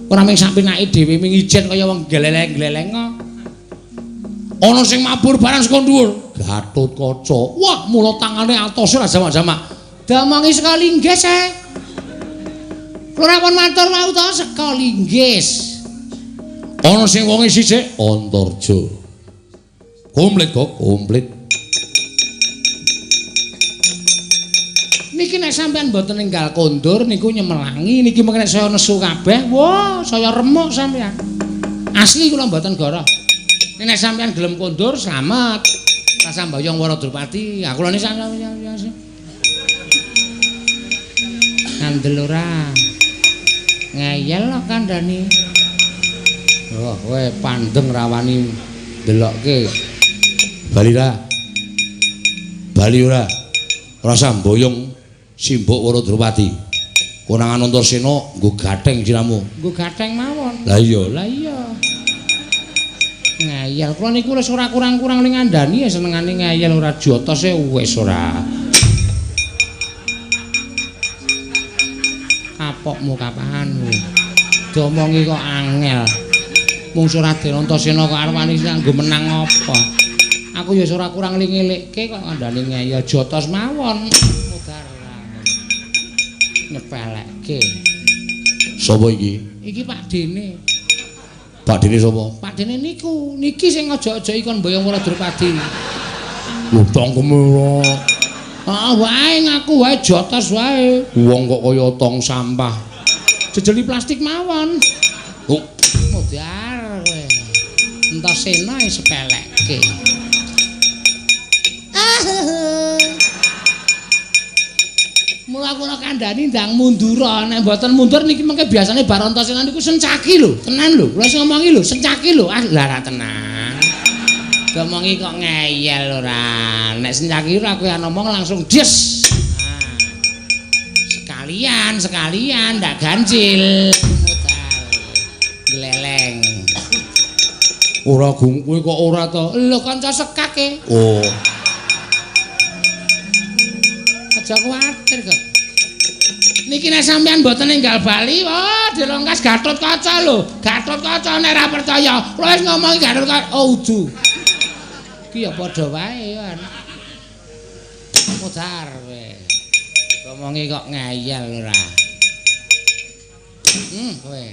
Ora mung sak pinake dhewe mung ijen kaya wong gleleng-gleleng kok. Ana sing mabur barang saka dhuwur. Gatotkaca. Wah, mula tangane atose ora jamak-jamak. Diomongi saka linggis e. Ora pun matur wau to saka linggis. Ana sing wonge sisik Antarja. Komplit kok, komplit. Niki nek sampean mboten ninggal kondur niku nyemelangi niki mengke nek saya nesu kabeh, wah, saya remuk sampean. Asli kula mboten goroh. Nek sampean gelem kondur slamet. Rasa mbayong Wara Drupadi, aku lho nek ngandel ora. Ngeyel kok kandhani. Oh, kowe pandeng rawani ndelokke. Bali ra. Bali ora. Rasa mboyong simbok Wara Drupadi. Konangan Antasena nggo gatheng siramu. Nggo gatheng mawon. Lah iya, lah iya. Ngeyel kula niku wis ora kurang-kurang ning ngandani ya senengane ngeyel ora jotose wis ora. Kapokmu kapan? Diomongi kok angel. Mungsuh Raden Antasena kok arep wani nganggo menang apa? Aku ya ora kurang ngelikke kok ngandani ngeyel jotos mawon. Mudar ora. Nyepelekke. Sapa iki? Iki Pak Dene. Pak Dene sapa? Pak Dene niku, niki sing aja-aja ikon mboyong Wara Drupadi. Lho tangkeme ora. Ah wae ngaku wae jotos wae. Wong kok kaya tong sampah. Jejeli plastik mawon. Oh, modar kowe. Antasena sepelekke. Mula kula kandhani ndang mundur, nek mboten mundur niki mengke biasane bar Antasena niku sencaki lho, tenan lho. Kula sing ngomongi lho, sencaki lho. Ah, lah ra tenan. Diomongi kok ngeyel ora. Nek sencaki ora kowe ngomong langsung des. Nah. Sekalian, sekalian ndak ganjil. Modal. Gleleng. Ora gung kowe kok ora to? Lho kanca sekake. Oh. Aja kuwatir kok. Niki nek sampean mboten ninggal bali, wah dilongkas Gatotkaca lho. Gatotkaca nek ora percaya, kula wis ngomongi Gatotkaca. Oh udu. Iki ya padha wae ya. Modar kowe. Ngomongi kok ngeyel ora. Kowe.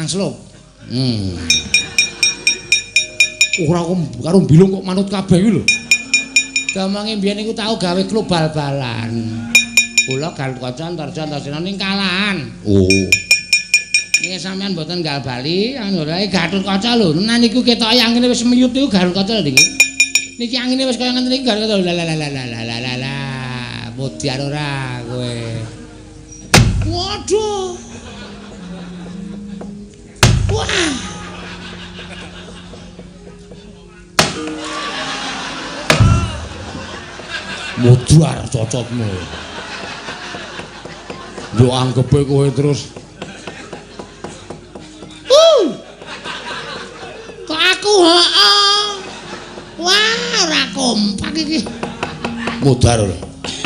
Angslup. Ora kok karo mbilung kok manut kabeh iki lho. Diomongi mbiyen iku tau gawe klub bal-balan. Kula Gatotkaca Antarja Antasena ning kalahan. Oh. Niki sampean mboten nggal bali, anu wae Gatotkaca lho. Nah niku ketoke angine wis miyut niku Gatotkaca lho niki. Niki angine wis kaya ngene iki Gatotkaca. La la la la la la la la. Modiar ora kowe. Waduh. Wah. Modiar cocotmu. Yo anggepe kowe terus. Kok aku heeh. Wah, ora kompak iki. Mudar ora.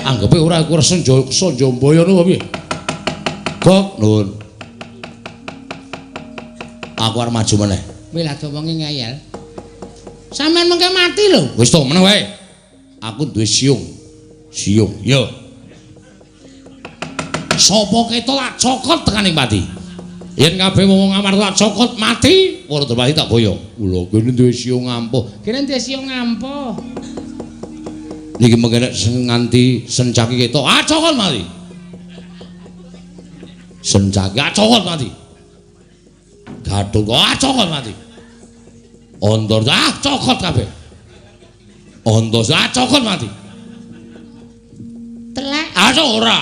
Anggepe ora aku senja Sanjambaya ngono piye? Kok nuwun. Aku arep maju meneh. Wis lah domongi ngeyel. Sampeyan mengke mati lho. Wis to meneh wae. Aku duwe siung. Siung, yo. Sapa ketok tak cokot tekaning pati. Yen kabeh wong Amarta tak cokot mati, para Drupadi tak boyong. Kula kene duwe siung ampuh. Kene duwe siung ampuh. Niki mengke nek nganti sencaki ketok, ah cokot mati. Sencaki ah cokot mati. Gatot ah cokot mati. Antarja ah cokot kabeh. Antasena ah cokot mati. Telek ah ora.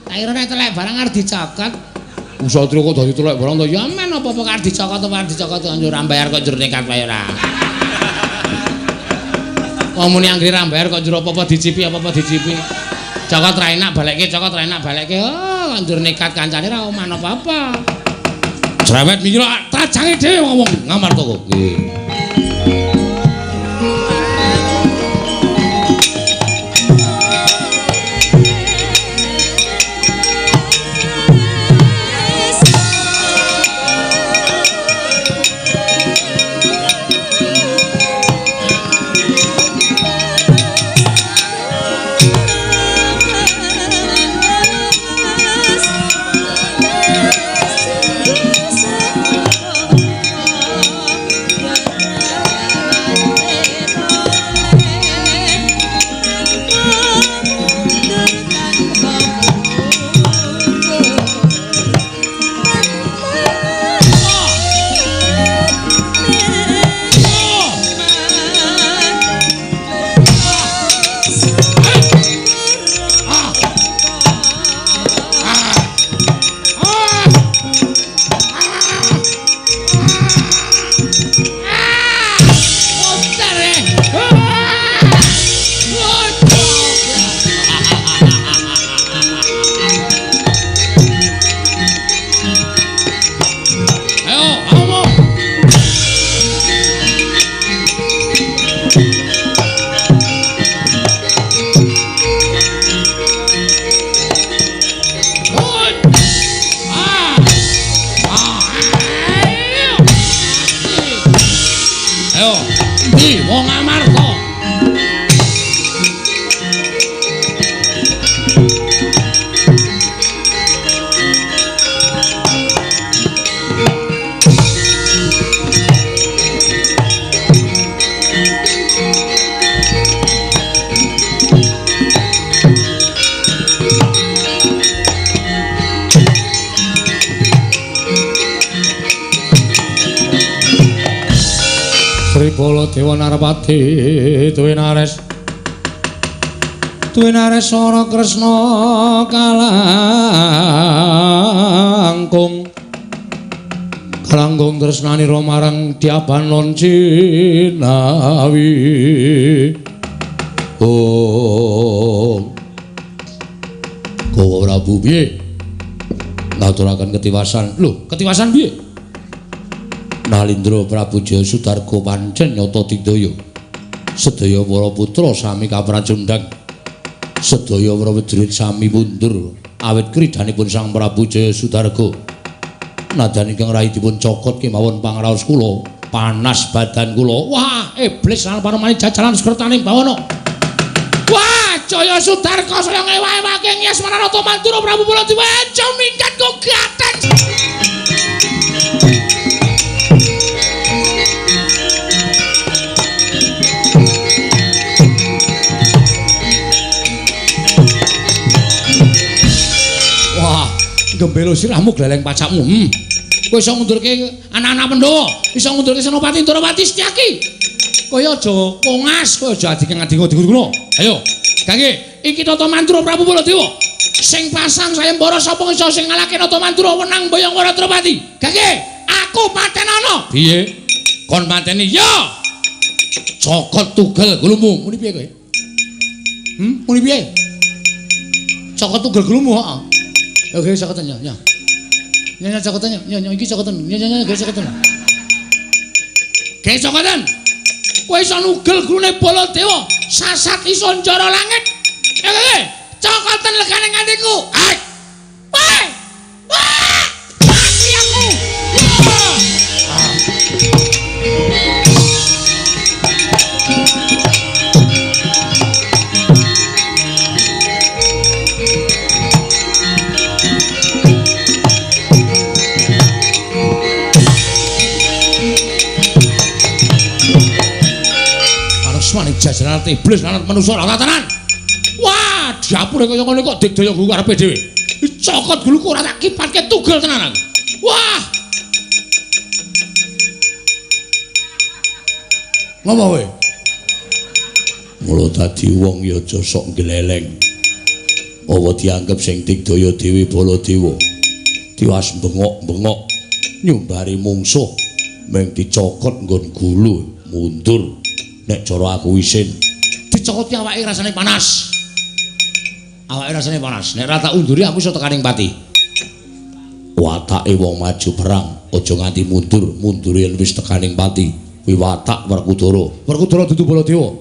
Tak kira nek telek barang arep dicokot. Satria kok dadi telek barang to? Ya men apa-apa arep dicokot apa arep dicokot kok ora mbayar kok njur nekat wae ora. Wong muni anggere ra mbayar kok njur apa-apa dicipi apa-apa dicipi. Cokot ra enak balekke, cokot ra enak balekke. Oh, kok njur nekat kancane ra oman apa-apa. Cerewet mikir tajange dhewe ngomong Ngamarta kok. Nggih. Dewa Narpati Tuwinares Tuwinares Sora Kresna kalangkung kalangkung tresnanira marang Dyabanon Cinawi. Oh Kowe Prabu piye ngaturaken ketiwasan? Lho, ketiwasan piye? Nalindra Prabu Jaya Sudarga pancen nyata digdaya. Sedaya para putra sami kapracundhang. Sedaya para prajurit sami mundur awit kridanipun Sang Prabu Jaya Sudarga. Nadyan ingkang rayi dipun cokot kemawon pangraos kula, panas badan kula. Wah, iblis lan panemani jajalan sekertaning bawana. Wah, Jaya Sudarga saya ngewa-ewake Yasmana Rata Mandura Prabu Baladewa aja minggat kok gaten. Wah, gembelo sirahmu gleleng pacakmu. Kowe iso ngundurke anak-anak Pandhawa, iso ngundurke Senopati Ndorowati Setyaki. Kowe aja kongas, kowe aja adike-adike ngono. Ayo, kangge iki Tata Mandura Prabu Baladewa. Sing pasang sayembara sapa iso sing ngalahke Tata Mandura wenang boyong Waratrapati. Kangge aku patenana. Piye? Kon pateni? Ya. Cokot tugel gulumu. Muni piye kowe? Muni piye? Cokot tugel gulumu, heeh. Oke, cokoten ya, ya. Nya cokoten ya, nya iki cokoten. Nya nya nya cokoten. Ge cokoten. Kowe iso nugel gulune Baladewa, sasat iso njara langit. Cokoten legane ngantiku. Hai. Wah! Wah! Mati aku. Manik jajaran iblis lan manusa ora tenan. Wah, dapure kaya ngene kok digdaya gulu karepe dhewe. Cokot guluku ora tak kipatke tugel tenan aku. Wah. Ngopo kowe? Mula dadi wong ya aja sok gleleng. Apa dianggep sing digdaya dhewe Baladewa. Tiwas bengok-bengok nyumbari mungsuh mung dicokot nggon gulu mundur. Nek cara aku isin dicokoti awake rasane panas. Awake rasane panas. Nek ora tak unduri aku iso tekaning pati. Watake wong maju perang aja nganti mundur, mundur yen wis tekaning pati. Kuwi watak Werkudara. Werkudara dudu Baladewa.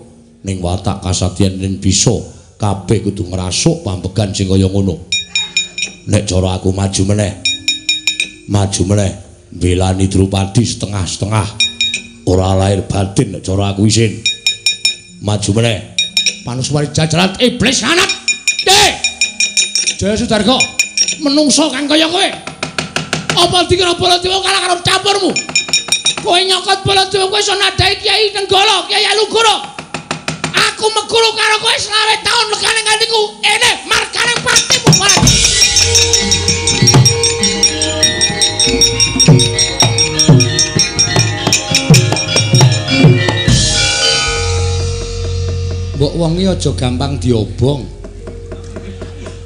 Ning watak kasatyan yen bisa kabeh kudu ngrasuk pambegan sing kaya ngono. Nek cara aku maju meneh. Maju meneh mbelani Drupadi setengah-setengah. Ora lahir batin nek cara aku isin. Maju meneh. Panuswari jajaran iblis lanat. Dek. Jaya Sudarga, menungso kang kaya kowe. Apa dikira Baladewa kalah karo campurmu? Kowe nyokot Baladewa kowe iso nadhahi Kyai Nenggala, Kyai Alugoro. Aku meguru karo kowe 25 taun legane ngantiku. Ene margane patimu barang. Mbok wong iki aja gampang diobong.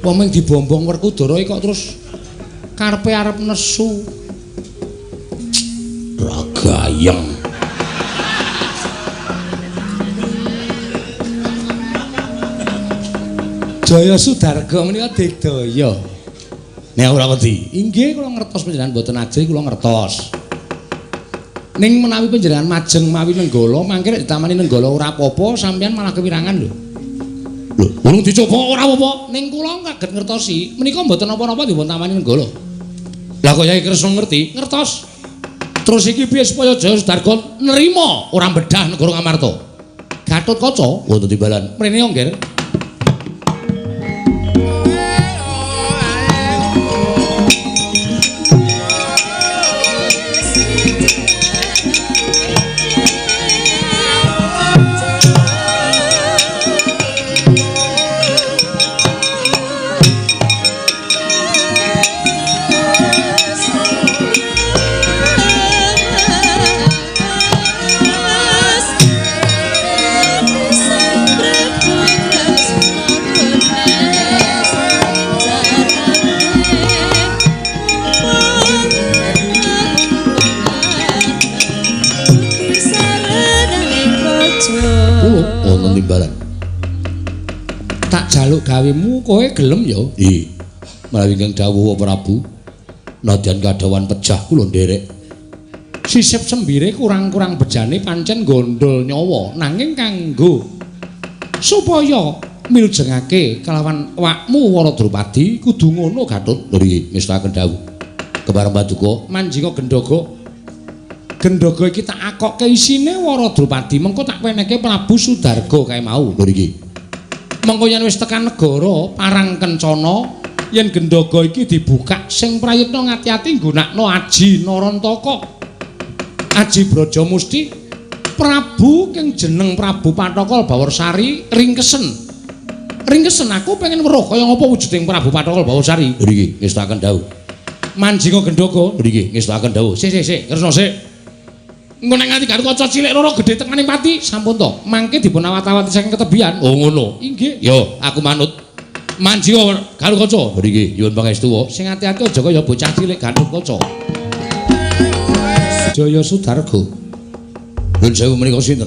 Wong mung dibombong Werkudara kok terus karepe arep nesu. Ra gayeng. Jaya Sudarga menika digdaya. Nek ora wedi. Inggih kula ngertos panjenengan mboten ajri kula ngertos. Ning menawi panjenengan majeng mawi Nenggala, mangke nek ditamani Nenggala ora apa-apa, sampeyan malah kewirangan lho. Lho, urung dicoba ora apa-apa. Ning kula kaget ngertosi, menika mboten napa-napa dipun tamani Nenggala. Lah kok Yai Kresna ngerti? Ngertos. Terus iki piye supaya Jaya Sudarga nerima ora bedah negara Ngamarta? Gatotkaca wonten timbalan. Mrene yo, Ngger. Timbalan. Tak jaluk gawemu kowe gelem ya? Nggih. Menawi ingkang dawuh Prabu, nadyan kadhawan pejah kula nderek. Sisip sembire kurang-kurang bejane pancen gondol nyawa nanging kanggo supaya miljengake kelawan wakmu Wara Drupadi kudu ngono Gatut. Lho iki ngestakaken dawuh. Kepareng paduka manjinga gendhaga. Gendhaga iki tak akokke isine Wara Drupadi mengko tak wenehke Prabu Sudarga kae mau. Lho iki. Mengko yen wis tekan negara Parang Kencana yen gendhaga iki dibukak sing prayitna ngati-ati nggunakno aji Narantaka. Aji Brajamusti Prabu kang jeneng Prabu Pathakal Bawarsari ringkesen. Ringkesen aku pengen weruh kaya ngapa wujuding Prabu Pathakal Bawarsari. Lho iki ngestakaken dawuh. Manjinga gendhaga. Lho iki ngestakaken dawuh. Sik sik sik, Kresna sik. Engko nek nganti Gatotkaca cilik loro gedhe tekaning pati, sampun to. Mangke dipun awat-awati saking ketebian. Oh ngono. Inggih. Yo, aku manut. Manjinga Gatotkaca. Lho iki nyuwun pangestu. Sing ati-ati aja kaya bocah cilik Gatotkaca. Jaya Sudarga. Nuwun sewu menika sinten?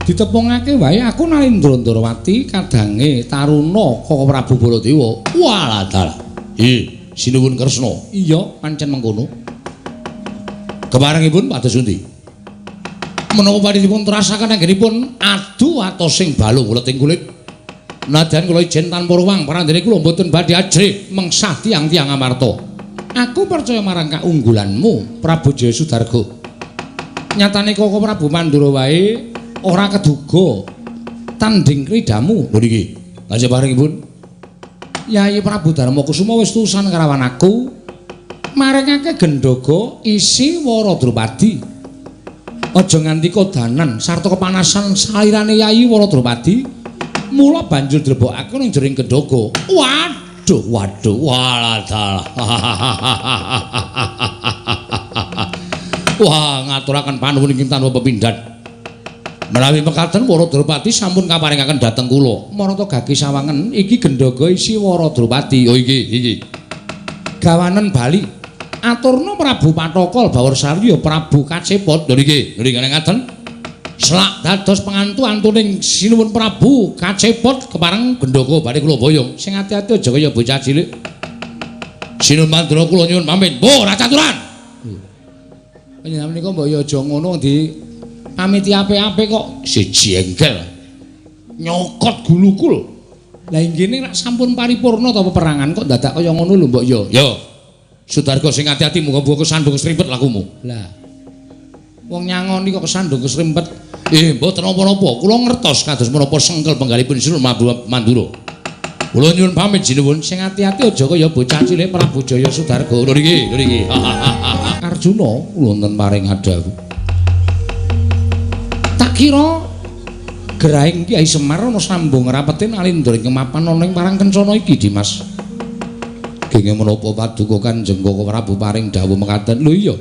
Ditepungake wae aku Nalindra Ndrawati kadange taruna Kaka Prabu Baladewa. Walah dalah. Sinuwun Kresna. Iya, pancen mengkono. Keparengipun pados pundi? Menapa badhe dipun terasaken anggenipun adu atosing balung uleting kulit. Nadyan kula ijen tanpa ruwang parandene kula mboten badhe ajrih mengsah tiyang-tiyang Amarta. Aku percaya marang kaunggulanmu, Prabu Jaya Sudarga. Nyatane Kaka Prabu Mandura wae ora keduga tanding kridamu. Lho niki, kanjeng parengipun Yayi Prabu Darma Kusuma wis tusan karawan aku maringake gendhaga isi Wara Drupadi. Aja nganti kodanan sarta kepanasan salirane Yayi Wara Drupadi, mula banjur dilebokake ning jering gendhaga. Waduh, waduh, walah dalah. Wah, ngaturaken panuwun ingkang tanpa pepindhan. Menawi mekaten Wara Drupadi sampun kaparingaken dhateng kula. Marata gagi sawangen iki gendhaga isi Wara Drupadi. Oh iki, iki. Gawanen bali. Aturna Prabu Pathakal Bawarsari ya Prabu Kacepot. Lho niki, lho niki ngaten. Selak dados pengantu antuning Sinuwun Prabu Kacepot kepareng gendhaga badhe kula boyong. Sing ati-ati aja kaya bocah cilik. Sinuwun Mandura kula nyuwun pamit. Mboh, ora caturan. Panjenengan menika mbok ya aja ngono di pamiti apik-apik kok siji engkel. Nyokot guluku lho. Lah inggih nek sampun paripurna ta peperangan kok dadak kaya ngono lho mbok ya. Yo. Sudarga sing ati-ati muga-muga kesandung kesrimpet lakumu. Lah. Wong nyangoni kok kesandung kesrimpet. Mboten napa-napa. Kula ngertos kados menapa sengkel penggalipun Sinuwun Mandura. Kula nyuwun pamit sinuwun. Sing ati-ati aja kaya bocah cilik Prabu Jaya Sudarga. Lho niki, lho niki. Arjuna wonten paring adhawuh. Tak kira gerahing Kyai Semar ana sambung rapete Nalindra ing mapan ana ing Parang Kencana iki, Dimas. Genge menapa paduka Kanjeng Kaka Prabu paring dawuh mekaten? Lho iya.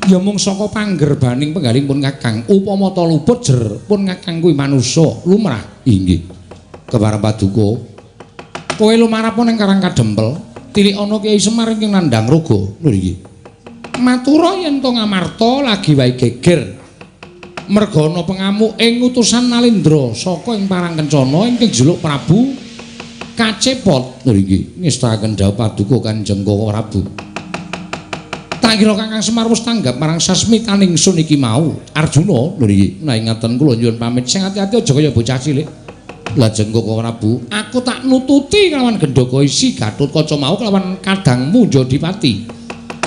Ya mung saka panggerbaning penggalipun Kakang, upama ta luput jer pun Kakang kuwi manusa lumrah. Inggih. Kepareng paduka, kowe lumarap ning Karang Kadempel, tilik ana Kyai Semar ingkang nandhang raga. Lho iki. Matura yen to Ngamarta lagi wae geger. Merga ana pengamuk ing utusan Nalindra saka ing Parang Kencana ingkang juluk Prabu Kacepot. Lho iki ngestakaken dawuh paduka Kanjeng Kaka Prabu. Tak kira Kakang Semar wis tanggap marang sasmitaning sun iki mau. Arjuna, lho iki menawi ngaten kula nyuwun pamit. Sing ati-ati aja kaya bocah cilik. Lajeng Kaka Prabu, aku tak nututi kelawan gendhaga isi Gatotkaca mau kelawan kadangmu Jodipati.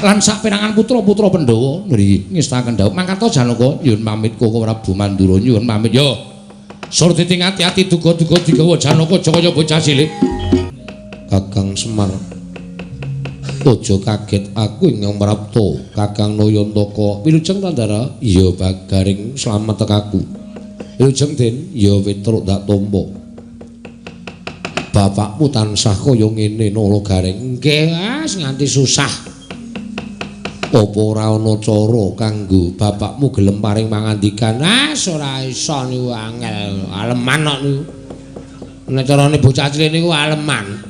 Lan saperangan putra-putra Pandhawa. Lho iki ngestakaken dawuh. Mangkata Janaka nyuwun pamit Kaka Prabu Mandura nyuwun pamit. Yo. Surtiti ati-ati duga-duga digawa Janaka aja kaya bocah cilik. Kakang Semar, aja kaget aku ingkang prapta Kakang Nayantaka. Wilujeng Tandara. Iya Bagaring, slamet tekaku. Wilujeng Den. Ya Petruk tak tampa. Bapakmu tansah kaya ngene Nala Garing. Nggih, Mas, nganti susah. Apa ora ana cara kanggo bapakmu gelem paring pangandikan? Ah, ora iso niku angel. Aleman kok niku. Nek carane bocah cilik niku aleman.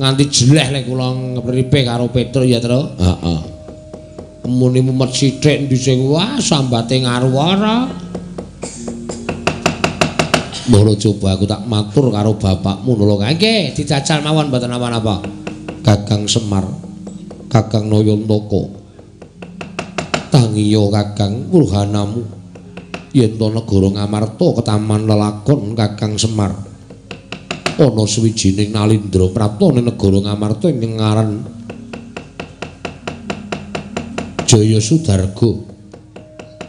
Nganti jeleh lek kula ngepripe karo Petruk ya, Tru. Heeh. Muni mumet sithik ndi sing wah sambate ngaruwara. Mbok coba aku tak matur karo bapakmu nula kae. Nggih, dijajal mawon mboten napa-napa. Kakang Semar, Kakang Nayantaka. Tangiya Kakang wruhanamu yen to negara Ngamarta ketaman lelakon Kakang Semar. Ana suwijining Nalindra prapta ning negara Ngamarta ingkang aran Jaya Sudarga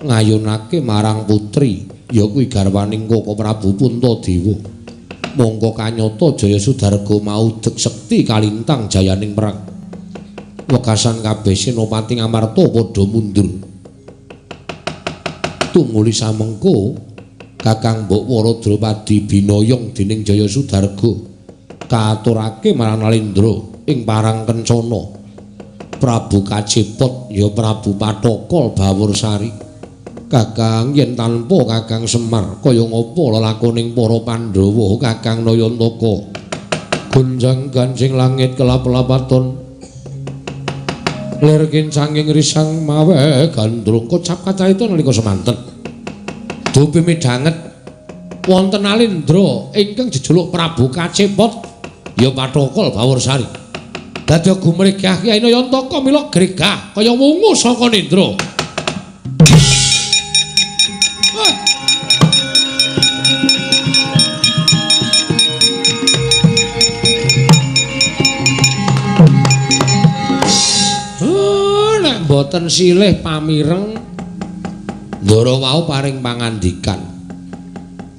ngayunake marang putri ya kuwi garwaning Koko Prabu Puntadewa. Mongko kanyata Jaya Sudarga maudeg sekti kalintang jayaning perang. Wekasan kabeh senopati Ngamarta padha mundur. Tumuli samengko Kakang Mbok Wara Drupadi binoyong dening Jaya Sudarga kaaturake marang Nalindra ing Parang Kencana. Prabu Kacepot ya Prabu Pathokol Bawursari. Kakang yen tanpa Kakang Semar kaya ngapa lelakoning para Pandhawa Kakang Nayantaka. Gonjang ganjing langit kelap-lapaton. Lir kincanging risang mawe gandrung kocap kacarita nalika semanten. Dupi midhanget wonten Nalindra ingkang jejuluk Prabu Kacepot ya Pathokol Bawursari. Dadi gumregah Kyai Nayantaka mila gregah kaya wungu saka nindra. Nek mboten silih pamireng Ndara wau paring pangandikan.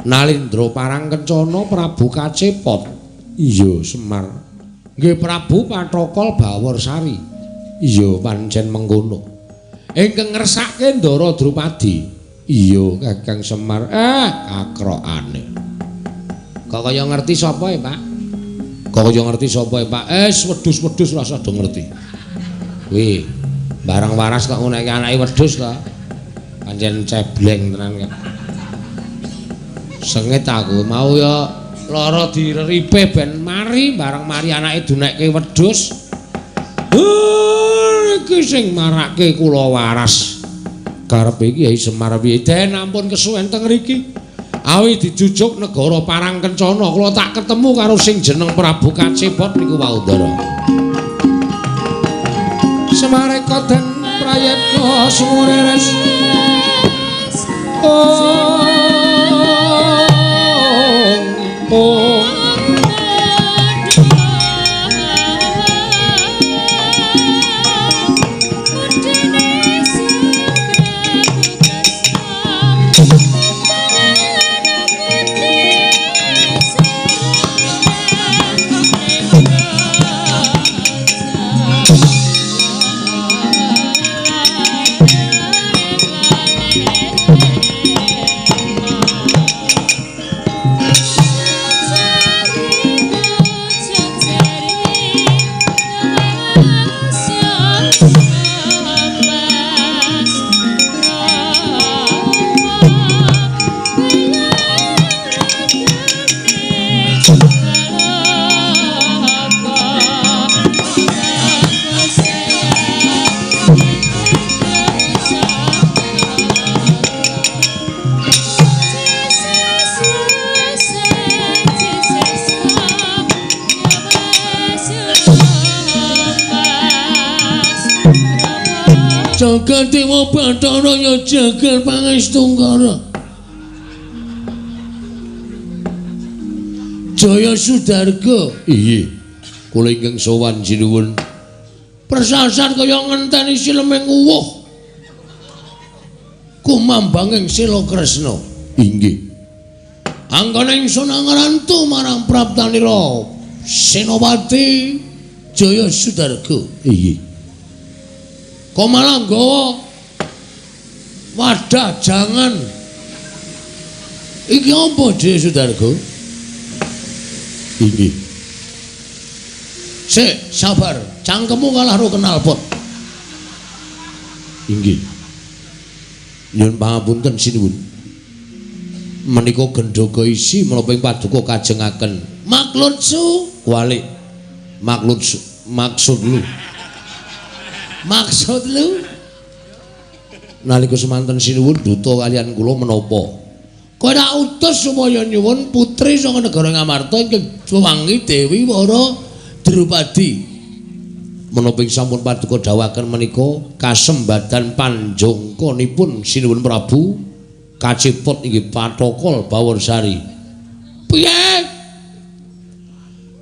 Nalindra Parang Kencana Prabu Kacepot. Iya Semar. Nggih Prabu Pathokol Bawursari. Iya pancen mengkono. Ingkang ngersake Ndara Drupadi. Iya Kakang Semar. Kakrokane. Kok kaya ngerti sapa e, Pak? Kok kaya ngerti sapa e, Pak? Wedhus-wedhus rasa do ngerti. Kuwi barang waras kok ngono iki anake wedhus to. Pancen cebleng tenan kok. Sengit aku mau ya lara direripe ben mari bareng mari anake dunekke wedhus. Iki sing marake kula waras. Karepe iki Kyai Semar piye? Den ampun kesuwen teng mriki. Awi dijujuk negara Parang Kencana kula tak ketemu karo sing jeneng Prabu Kacepot niku wau Ndara. Semareka den prayitna sumureres. Oh. Oh. Jagat Dewa Bathara ya jagat Pangestungkara. Jaya Sudarga. Iya. Kula ingkang sowan sinuwun. Persasat kaya ngenteni sileming uwuh. Kumambanging Sila Kresna. Inggih. Anggone ingsun angrantu marang praptanira Senopati Jaya Sudarga. Inggih. Kok malah nggawa wadah jangan. Iki apa Jaya Sudarga? Inggih. Sik, sabar. Cangkemmu kalah ro knalpot. Inggih. Nyuwun pangapunten sinuwun. Menika gendhoga isi menapa ing paduka kajengaken maklud su walik. Maklud maksud lu. Maksud lu? Nalika semanten sinuwun duta kaliyan kula menapa? Kowe tak utus supaya nyuwun putri saka negara Ngamarta ingkang wangi Dewi Wara Drupadi. Menapa ing sampun paduka dawuhaken menika kasembadan panjangkanipun Sinuwun Prabu kacepot inggih Pathokol Baworsari. Piye?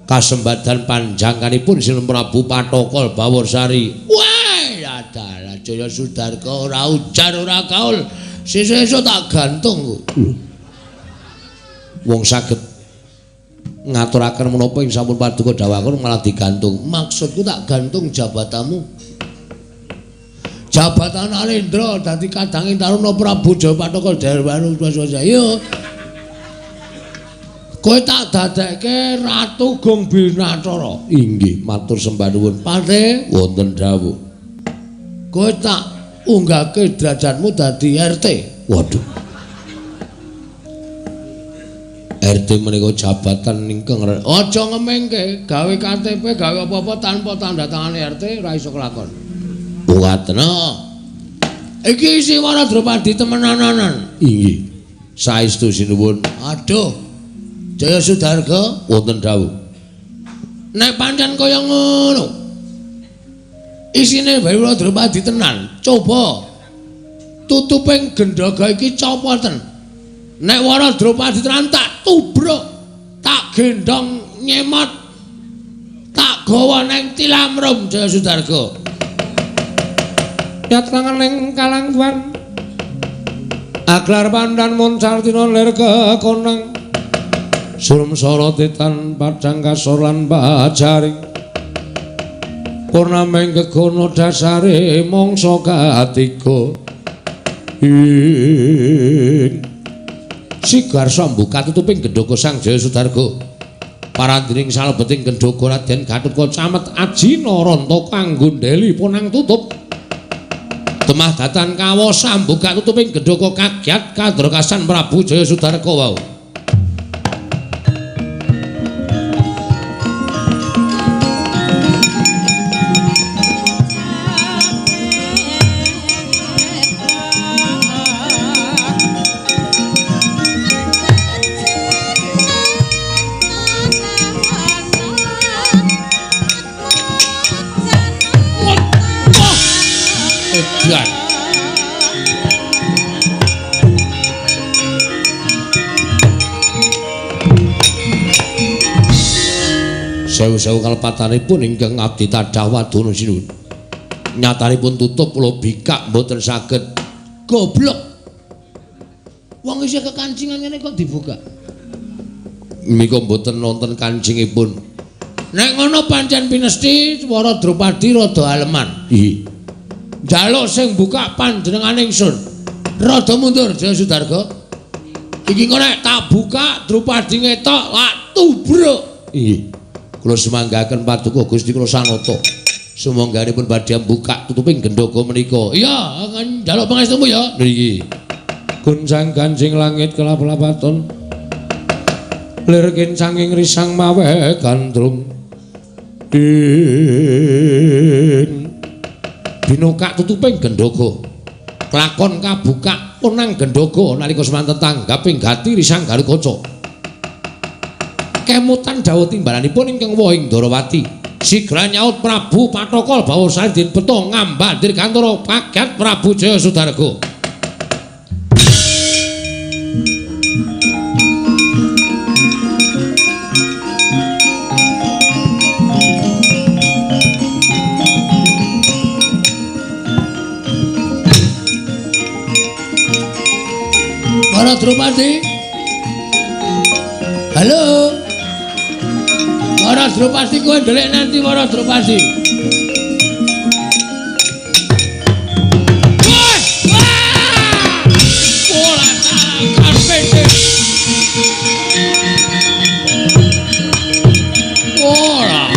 Kasembadan panjangkanipun Sinuwun Prabu Pathokol Baworsari. Wah, adalah Jaya Sudarga ora ujar ora kaul. Sesuk-esuk tak gantung. Wong saged ngaturaken menapa ing sampun paduka dawuhaken malah digantung. Maksudku tak gantung jabatanmu. Jabatan Alendra dadi kadanging Taruna Prabu Jaya Pathokol Darwanu Swasaya. Kowe tak dadekke Ratu Gong Binatara. Inggih, matur sembah nuwun. Pate wonten dawuh. Kowe tak unggahke derajatmu dadi RT. Waduh. RT menika jabatan ingkang aja ngemengke, gawe KTP, gawe apa-apa tanpa tanda tangane RT ora iso kelakon. Ngaten. Iki isi Wara Drupadi temenanan. Inggih. Saestu sinuwun. Aduh. Jaya Sudarga wonten dawuh. Nek pancen kaya ngono. Isine Wara Drupadi tenan. Coba tutuping gendhaga iki copoten. Nek Wara Drupadi tenan tak tubruk, tak gendhong nyemot, tak gawa neng tilamrum Jaya Sudarga. Yatrangan ing kalangguan aglar pandan moncartina lir kekonang surum sorotitan padang kasor lan bajaring purnaming gegono dasare mangsa katiga ing Sigar sambuka tutuping gendhoga Sang Jaya Sudarga. Parandining salebeting gendhoga Raden Gathotkaca camet aji naranta kanggo ndeli ponang tutup. Temah datan kawa sambuka tutuping gendhoga kagyat kadrakasan Prabu Jaya Sudarga wau. Sewu-sewu kalepatanipun ingkang abdi tadah wadana sinuwun. Nyatanipun tutup kula bikak mboten saged. Goblok. Wong isih kekancingan ngene kok dibuka. Menika mboten nonton kancingipun. Nek ngono pancen pinesti Wara Drupadi rada aleman. Nggih. Njaluk sing buka panjenengan ingsun. Rada mundur Jaya Sudarga. Iki engko nek tak buka Drupadi ngetok lak tubruk. Nggih. Kula semanggaken paduka Gusti kula sanata. Sumangganipun badhe buka tutuping gendhoga menika. Iya, njaluk pangestumu ya. Nggih. Guncang ganjing langit kelap-lapaton. Lir kincanging risang mawe gandrung. Ing binokak tutuping gendhoga. Klakon kabuka ponang gendhoga nalika semanten tanggaping gati risang Garukaca. Kemutan dawuh timbalanipun ingkang wohing Ndarawati. Sigra nyaut Prabu Pathokol Baworsari den beto ngambah dirgantara kaget Prabu Jaya Sudarga. Para Drupadi. Halo. Wara Drupadi kowe ndelik nanti Wara Drupadi. Wah! Wah! Bola karpete. Ora.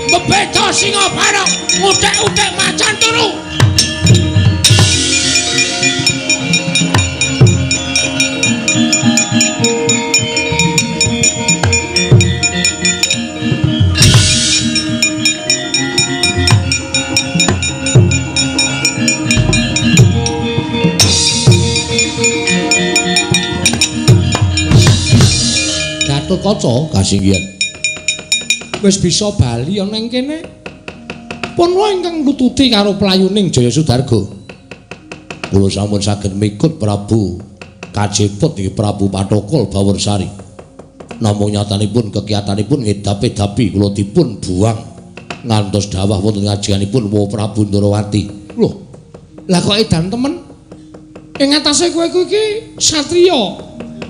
Bebeda singa barong, utek-utek macan turu. Gatotkaca Kasinggihan. Wis bisa bali ana ing kene. Punwa ingkang nututi karo playuning Jaya Sudarga. Kula sampun saged mikut Prabu Kaceput iki Prabu Pathokol Baworsari. Namung nyatanipun kekiyatanipun ngedap-edapi kula dipun buang ngantos dawah wonten ngajenganipun Wa Prabu Ndorowati. Loh, lah kok edan temen? Ing atase kowe kuwi iki satriya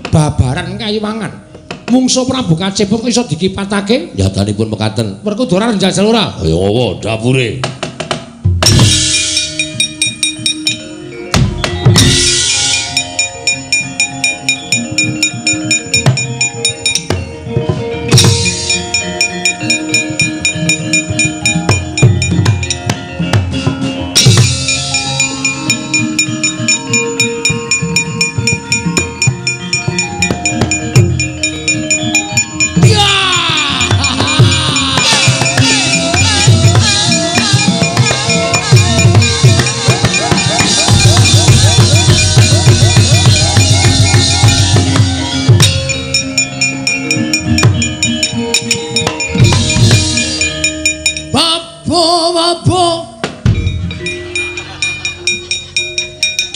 babaran kayiwangan. Mungsuh Prabu Kaceput kok iso dikipatake? Nyatanipun mekaten. Werkudara njajal ora? Kaya ngowo dapure.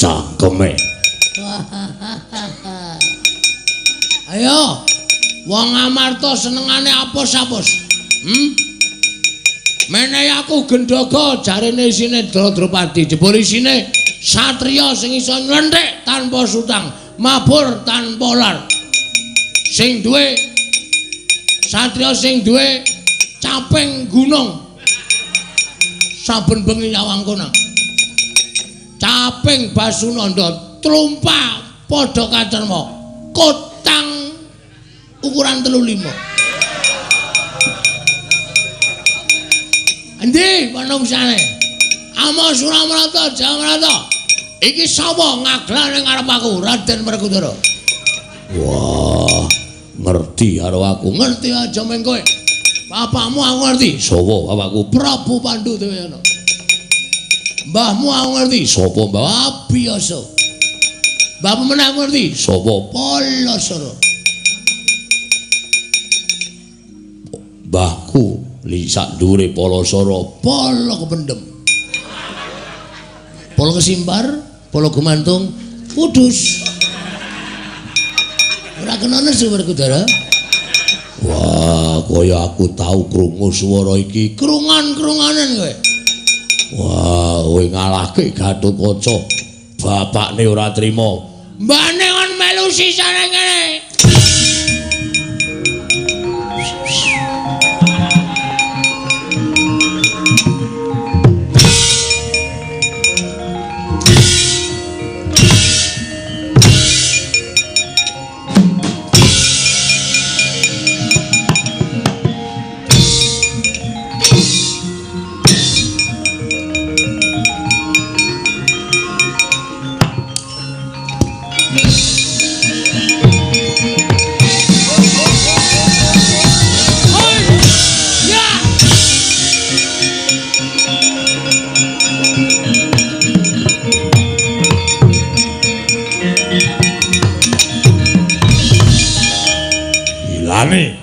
Cangkeme. Ayo, wong Amarta senengane apus-apus. Menehi aku gendhoga jarene isine Drupadi, jebul isine satriya sing iso nylenthik tanpa sutang, mabur tanpa lar. Sing duwe satriya sing duwe caping gunung. Saben bengi nyawang kono. Caping Basunanda trumpa padha kacerma. Kotang ukuran 35. Endi manungsane? Ama Suramrata Jamarata. Iki sapa ngaglan ning ngarep aku, Raden Werkudara? Wah, ngerti karo aku. Ngerti aja meng kowe. Bapakmu aku ngerti. Sapa bapakku? Prabu Pandu Dewayana. Mbahmu aku ngerti. Sapa mbah? Abiyasa. Mbahmu meneh aku ngerti. Sapa? Palasara. Mbahku li sak dhuwure Palasara, pala kependem. Pala kesimpar, pala gumantung, Kudus. Ora kena nesu Werkudara. Wah, kaya aku tau krungu swara iki. Krungan-krunganen kowe. Wah, kowe ngalahke Gatotkaca. Bapakne ora trima. Mbane kon melu sisane ngene. Gilane.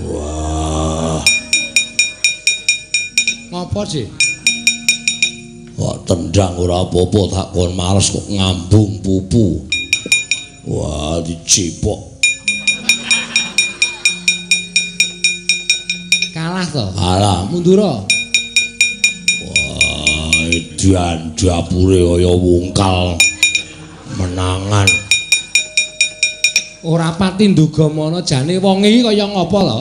Wah. Ngopo sih? Kok tendang ora apa-apa, tak kon males kok ngambung pupu. Wah, dicipok. Kalah to? Kalah. Mundura. Wah, edan dapure kaya wungkal menangan. Ora pati nduga mana jane wong iki kaya ngapa lho?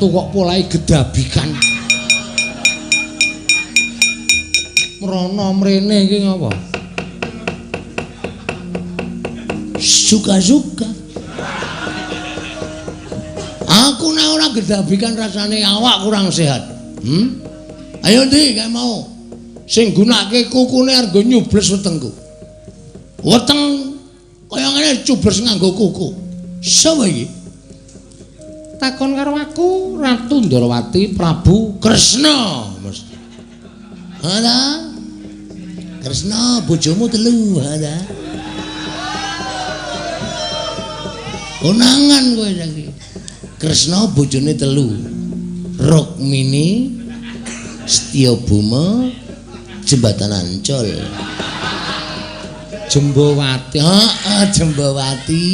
Kok polahe gedabikan. Mrono mrene iki ngapa? Suka-suka. Aku nek ora gedabikan rasane awak kurang sehat. Ayo ndi kae mau. Sing gunake kukune arep nyubles wetengku. Weteng kaya ngene cubles nganggo kuku. Sapa iki? Takon karo aku Ratu Ndorowati Prabu Kresna mesti. Halo. Kresna bojomu telu, ha. Konangan kowe saiki. Kresna bojone telu. Rukmini, Setyabuma, Jembatan Ancol. Jembawati. Heeh, Jembawati.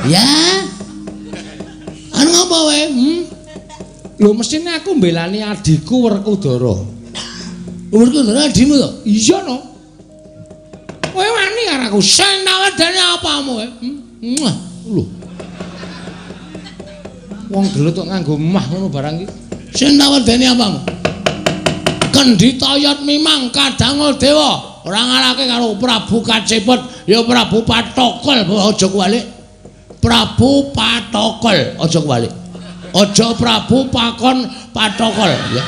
Ya. Anu apa wae? Lho mestine aku mbelani adhiku Werkudara. Werkudara adhimu to? Iya no. Kowe wani karo aku. Sing tak wedeni apamu kowe? Mwah. Lho. Wong gelut kok nganggo mah ngono barang iki. Sing tak wedeni apamu? Kendhi toyot mimang kadangul dewa ora ngalahke karo Prabu Kacepet ya Prabu Patokol aja kuwalik. Prabu Patokol aja kuwalik. Aja Prabu Pakon Patokol ya.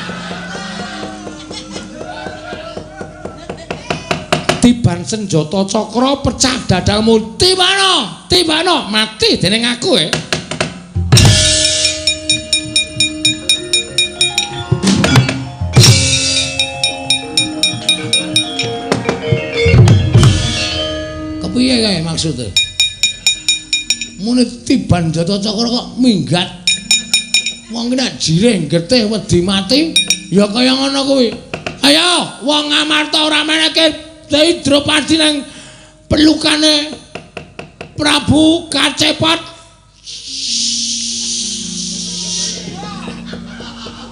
Tiban senjata cakra pecah dadamu. Tibano, tibano mati dening aku e. Kepiye kae maksude? Muni tiban jata cakra kok minggat. Wong ki nek jirih getih wedi mati ya kaya ngono kuwi. Ayo wong Amarta ora meneke Dewi Dropadi nang pelukane Prabu Kacepet.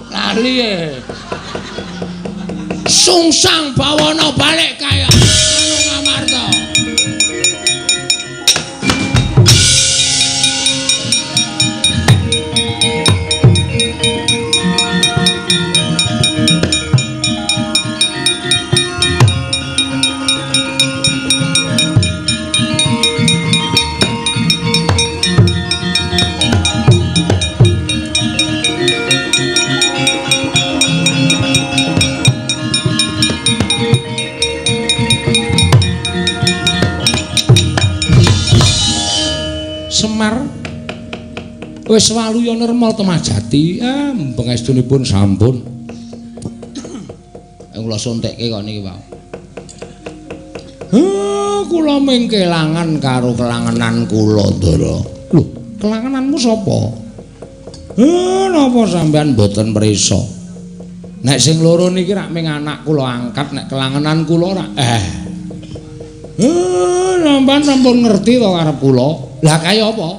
Lali e. Sungsang bawana balik kaya anu Amarta. Semar wis waluya nirmal temajati. Ah, pengestunipun sampun. Kula sontekke kok niki, Pak. Kula ming kelangan karo kelangenan kula, Ndara. Lho, kelangenanmu sapa? Napa sampean mboten prisa? Nek sing loro niki rak ming anak kula angkat, nek kelangenan kula rak sampean sampun ngerti to karep kula. Lah kaya apa?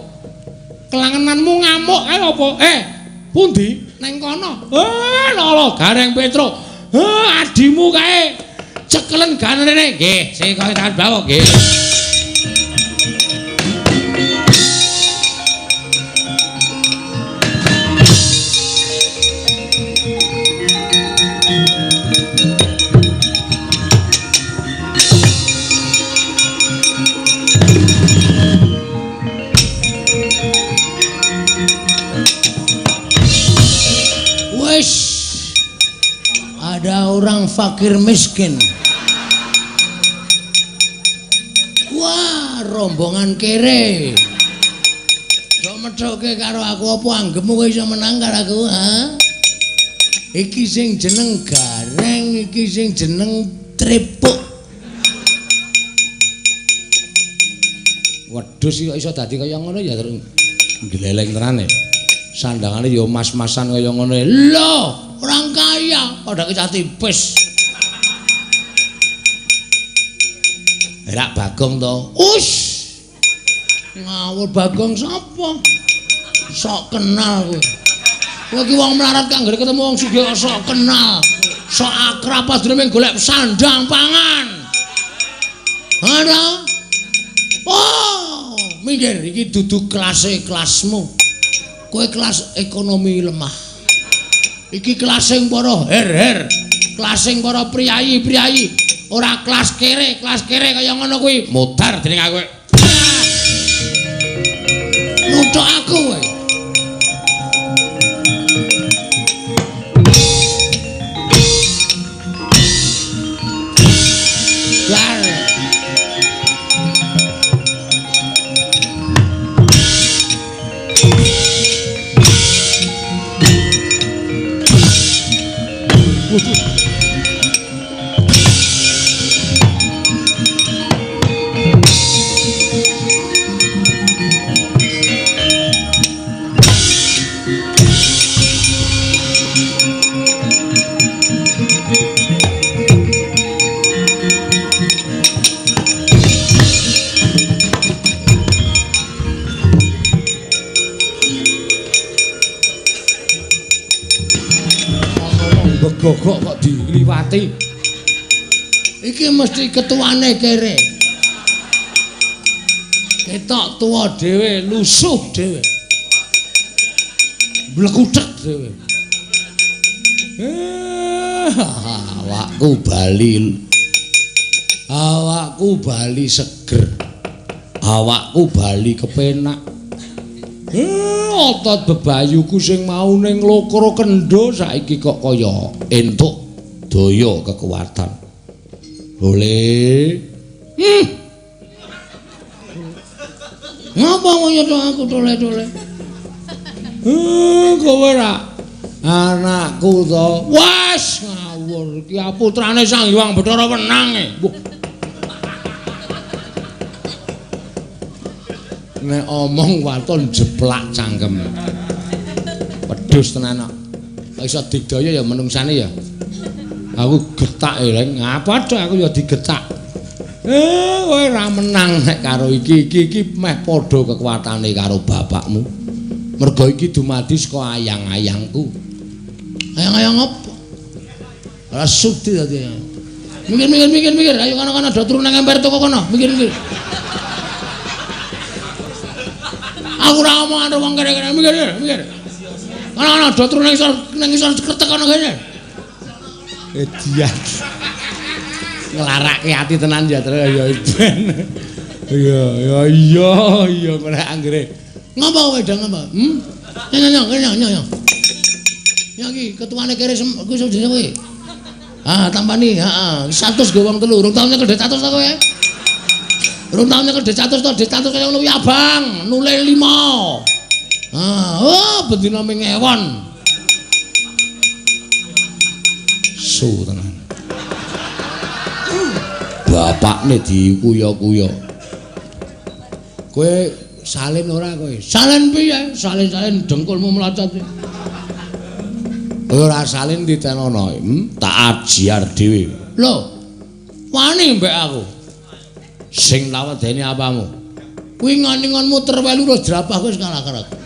Kelangenanmu ngamuk kaya apa? Pundi? Neng kono. Lho Gareng Petro. Adimu kae cekelen ganene. Nggih, sing kaya tangan bawa nggih. Ada orang fakir miskin. Wah, rombongan kere. Do methoke karo aku apa anggepmu kowe iso menang karo aku, ha? Iki sing jeneng Gareng, iki sing jeneng Tripuk. Wedhus kok iso dadi kaya ngono ya terus gleleng tenan e. Sandangane ya mas-masan kaya ngono. Lho, orang kaya padha kecah tipis. Rak Bagong to. Us. Ngawur Bagong sapa? Sok kenal kowe. Kowe iki wong melarat kang anggere ketemu wong sugih kok sok kenal. Sok akrab padune mung golek sandang pangan. Ana? Oh, minggir iki dudu kelase kelasmu. Kowe kelas ekonomi lemah. Iki kelas sing para her-her, kelas sing para priyayi-priyayi, ora kelas kere kaya ngono kuwi. Mudar dening aku. Nuthuk aku kowe. Begogok kok diliwati. Iki mesti ketuane kere. Ketok tuwa dhewe, lusuh dhewe. Blekuthek dhewe. Awakku bali. Awakku bali seger. Awakku bali kepenak. Otot bebayuku sing mau ning Lokro Kendho saiki kok kaya entuk daya kekuatan. Boleh. Ngapa ngono aku tole-tole? Kowe ra anakku to. Wes ngawur iki putrane Sang Hyang Bathara Wenang e. Nek omong waton jeplak cangkem. Wedhus tenan kok. Iso digdaya ya menungsane ya. Aku getak eleng. Ngapa tok aku ya digetak. Kowe ora menang nek karo iki. Iki iki meh padha kekuatane karo bapakmu. Mergo iki dumadi saka ayang-ayangku. Ayang-ayang apa? Ora sudi dadi. Mikir. Ayo kono-kono do turu nang emper toko kono. Mikir-mikir. Aku ora omong karo wong kere-kere, mikir. Ana do turu nang isor kretek ana kene. Edian. Nglarake ati tenan ya, Tru ya ben. Iya, ya iya, iya nek anggere. Ngapa kowe dang ngapa? Nyong. Ya iki ketuane kere kuwi jenenge kowe. Ah, tampani, heeh. 100 go wong telu, rong taun nyekel 100 ta kowe? Rong taun nyekel 100 to, 100 kaya ngono kuwi abang, nule 5. Ah, oh bendina ming ewon. Su tenan. Bapakne dikuya-kuya. Kowe salin ora kowe? Salin piye? Salin-salin dengkulmu mlocot. Ora salin ditenono, tak ajar dhewe. Lho. Wani mbek aku. Sing tak wedeni apamu? Kuwi ngani-ngon muter welu terus jerapah kowe kalah karo aku.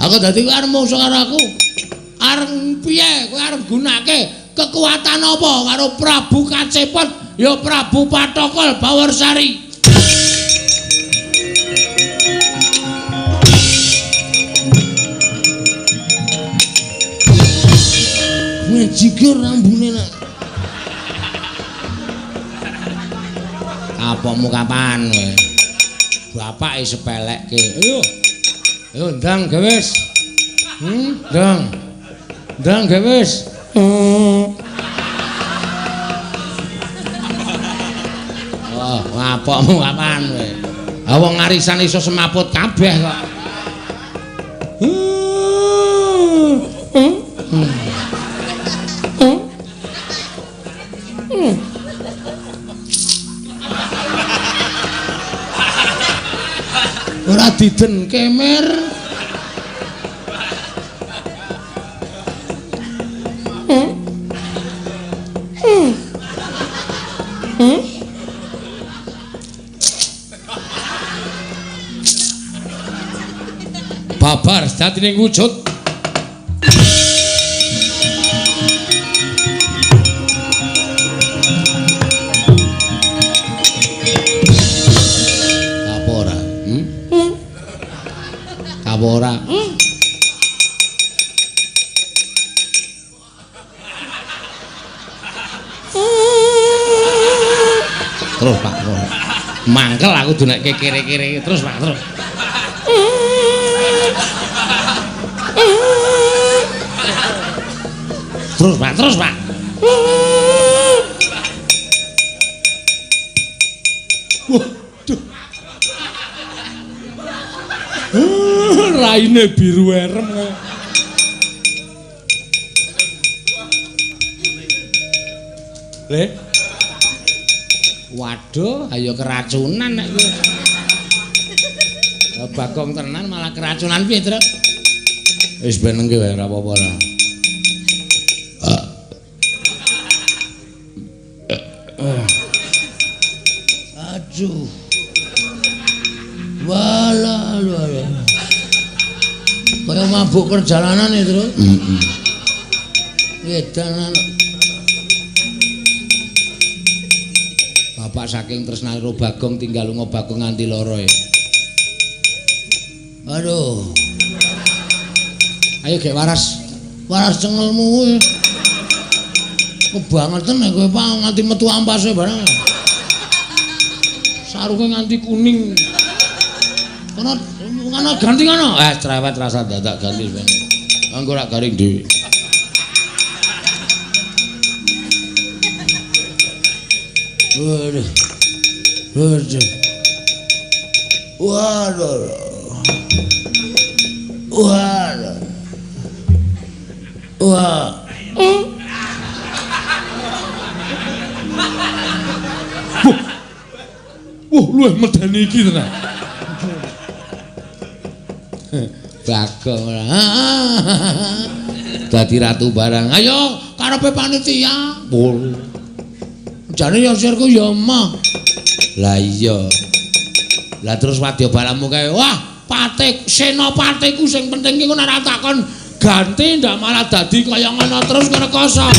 Aku dadi kowe arep mungsuh karo aku. Arep piye? Kowe arep gunake kekuatan apa karo Prabu Kacepot ya Prabu Pathokol Bawarsari. Ngejigur rambune nak. Kapokmu kapan kowe? Bapake sepelekke. Ayo. Ayo ndang gewis. Ndang. Ndang gewis. Oh, ngapokmu kapan kowe? Ha wong arisan iso semaput kabeh kok. Ora diden kemer. Babar sejatine wujud. Ora. Terus Pak, terus. Mangkel aku dunekke kere-kere terus Pak, terus. Terus Pak, terus Pak. Waduh. Raine biru erem. Le. Waduh, ayo keracunan nek kowe. Bagong tenan malah keracunan piye, Truk? Wis ben nengke wae ora apa-apa ora. Aduh. Walah, walah. Kaya mabuk perjalanan ya, Truk. Edan. Bapak saking tresnane ro Bagong tinggal lunga Bagong nganti lara ya. Aduh. Ayo gek waras. Waras cengelmu kuwi. Kebangetan nek kowe Pak nganti metu ampase barang. Sarunge nganti kuning. Kono ngono ganti ngono. Eh cerewet rasa dadak ganti ben. Engko rak garing dhewe. Waduh. Waduh. Waduh. Waduh. Wah. Wah, luwih medeni iki tenan. Bagong ora. Dadi ratu barang. Ayo karepe panitia. Jane ya sirku ya emah. Lah iya. Lah terus wadya balamu kae, wah, patik senopatiku sing penting ki ora takon ganti ndak malah dadi kaya ngono terus rekoso.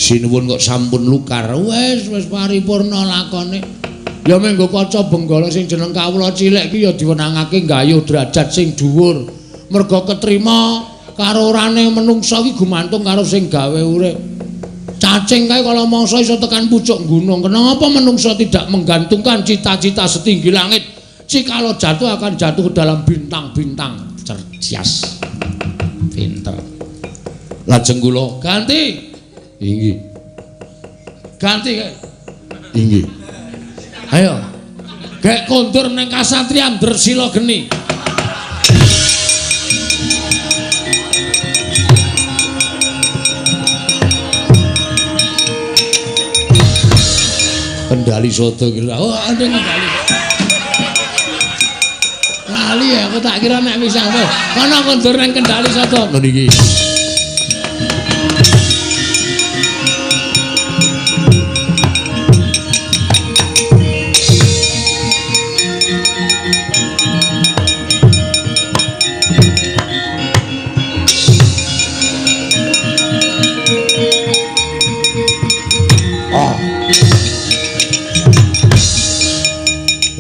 Sinuwun kok sampun lukar. Wis wis paripurna lakone. Ya menggo kaca Benggala sing jeneng kawula cilik iki ya diwenangake nggayuh derajat sing dhuwur. Merga ketrima karo orane menungsa iki gumantung karo sing gawe urip. Cacing kae kala mangsa iso tekan pucuk gunung. Kenapa menungsa tidak menggantungkan cita-cita setinggi langit? Jikalau jatuh akan jatuh ke dalam bintang-bintang. Cerdas. Pinter. Lajeng kula ganti. Inggih. Ganti kae. Inggih. Ayo. Gek kondur ning kasatriyan Dresila Geni. Kendali soto iki. Oh, ande kendali. Lali ya, aku tak kira nek wis sampe. Kono kondur ning Kendali Soto. Lho niki.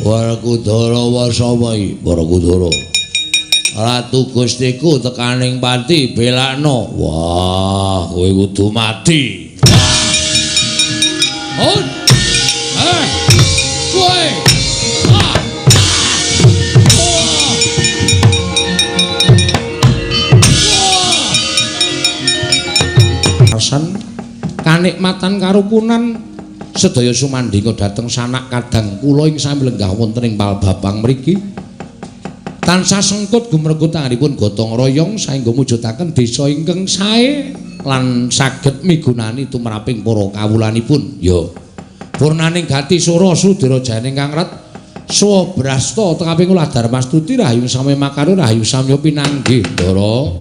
Werkudara wasapa iki? Werkudara. Ratu Gustiku tekaning pati belakno. Wah, kowe kudu mati. Oh. Eh. Kowe. Ah. Asan kanikmatan karukunan sedaya sumandinga dhateng sanak kadang kula ing sami lenggah wonten ing Palbapang mriki tansah sengkut gumregut tanganipun gotong royong saengga mujudaken desa ingkang sae lan saged migunani tumraping para kawulanipun. Ya purnaning gati sura sudira janing kang ret swabrasta tengaping ulah darmastuti rahayu samya makarya rahayu samya pinanggih. Ndara.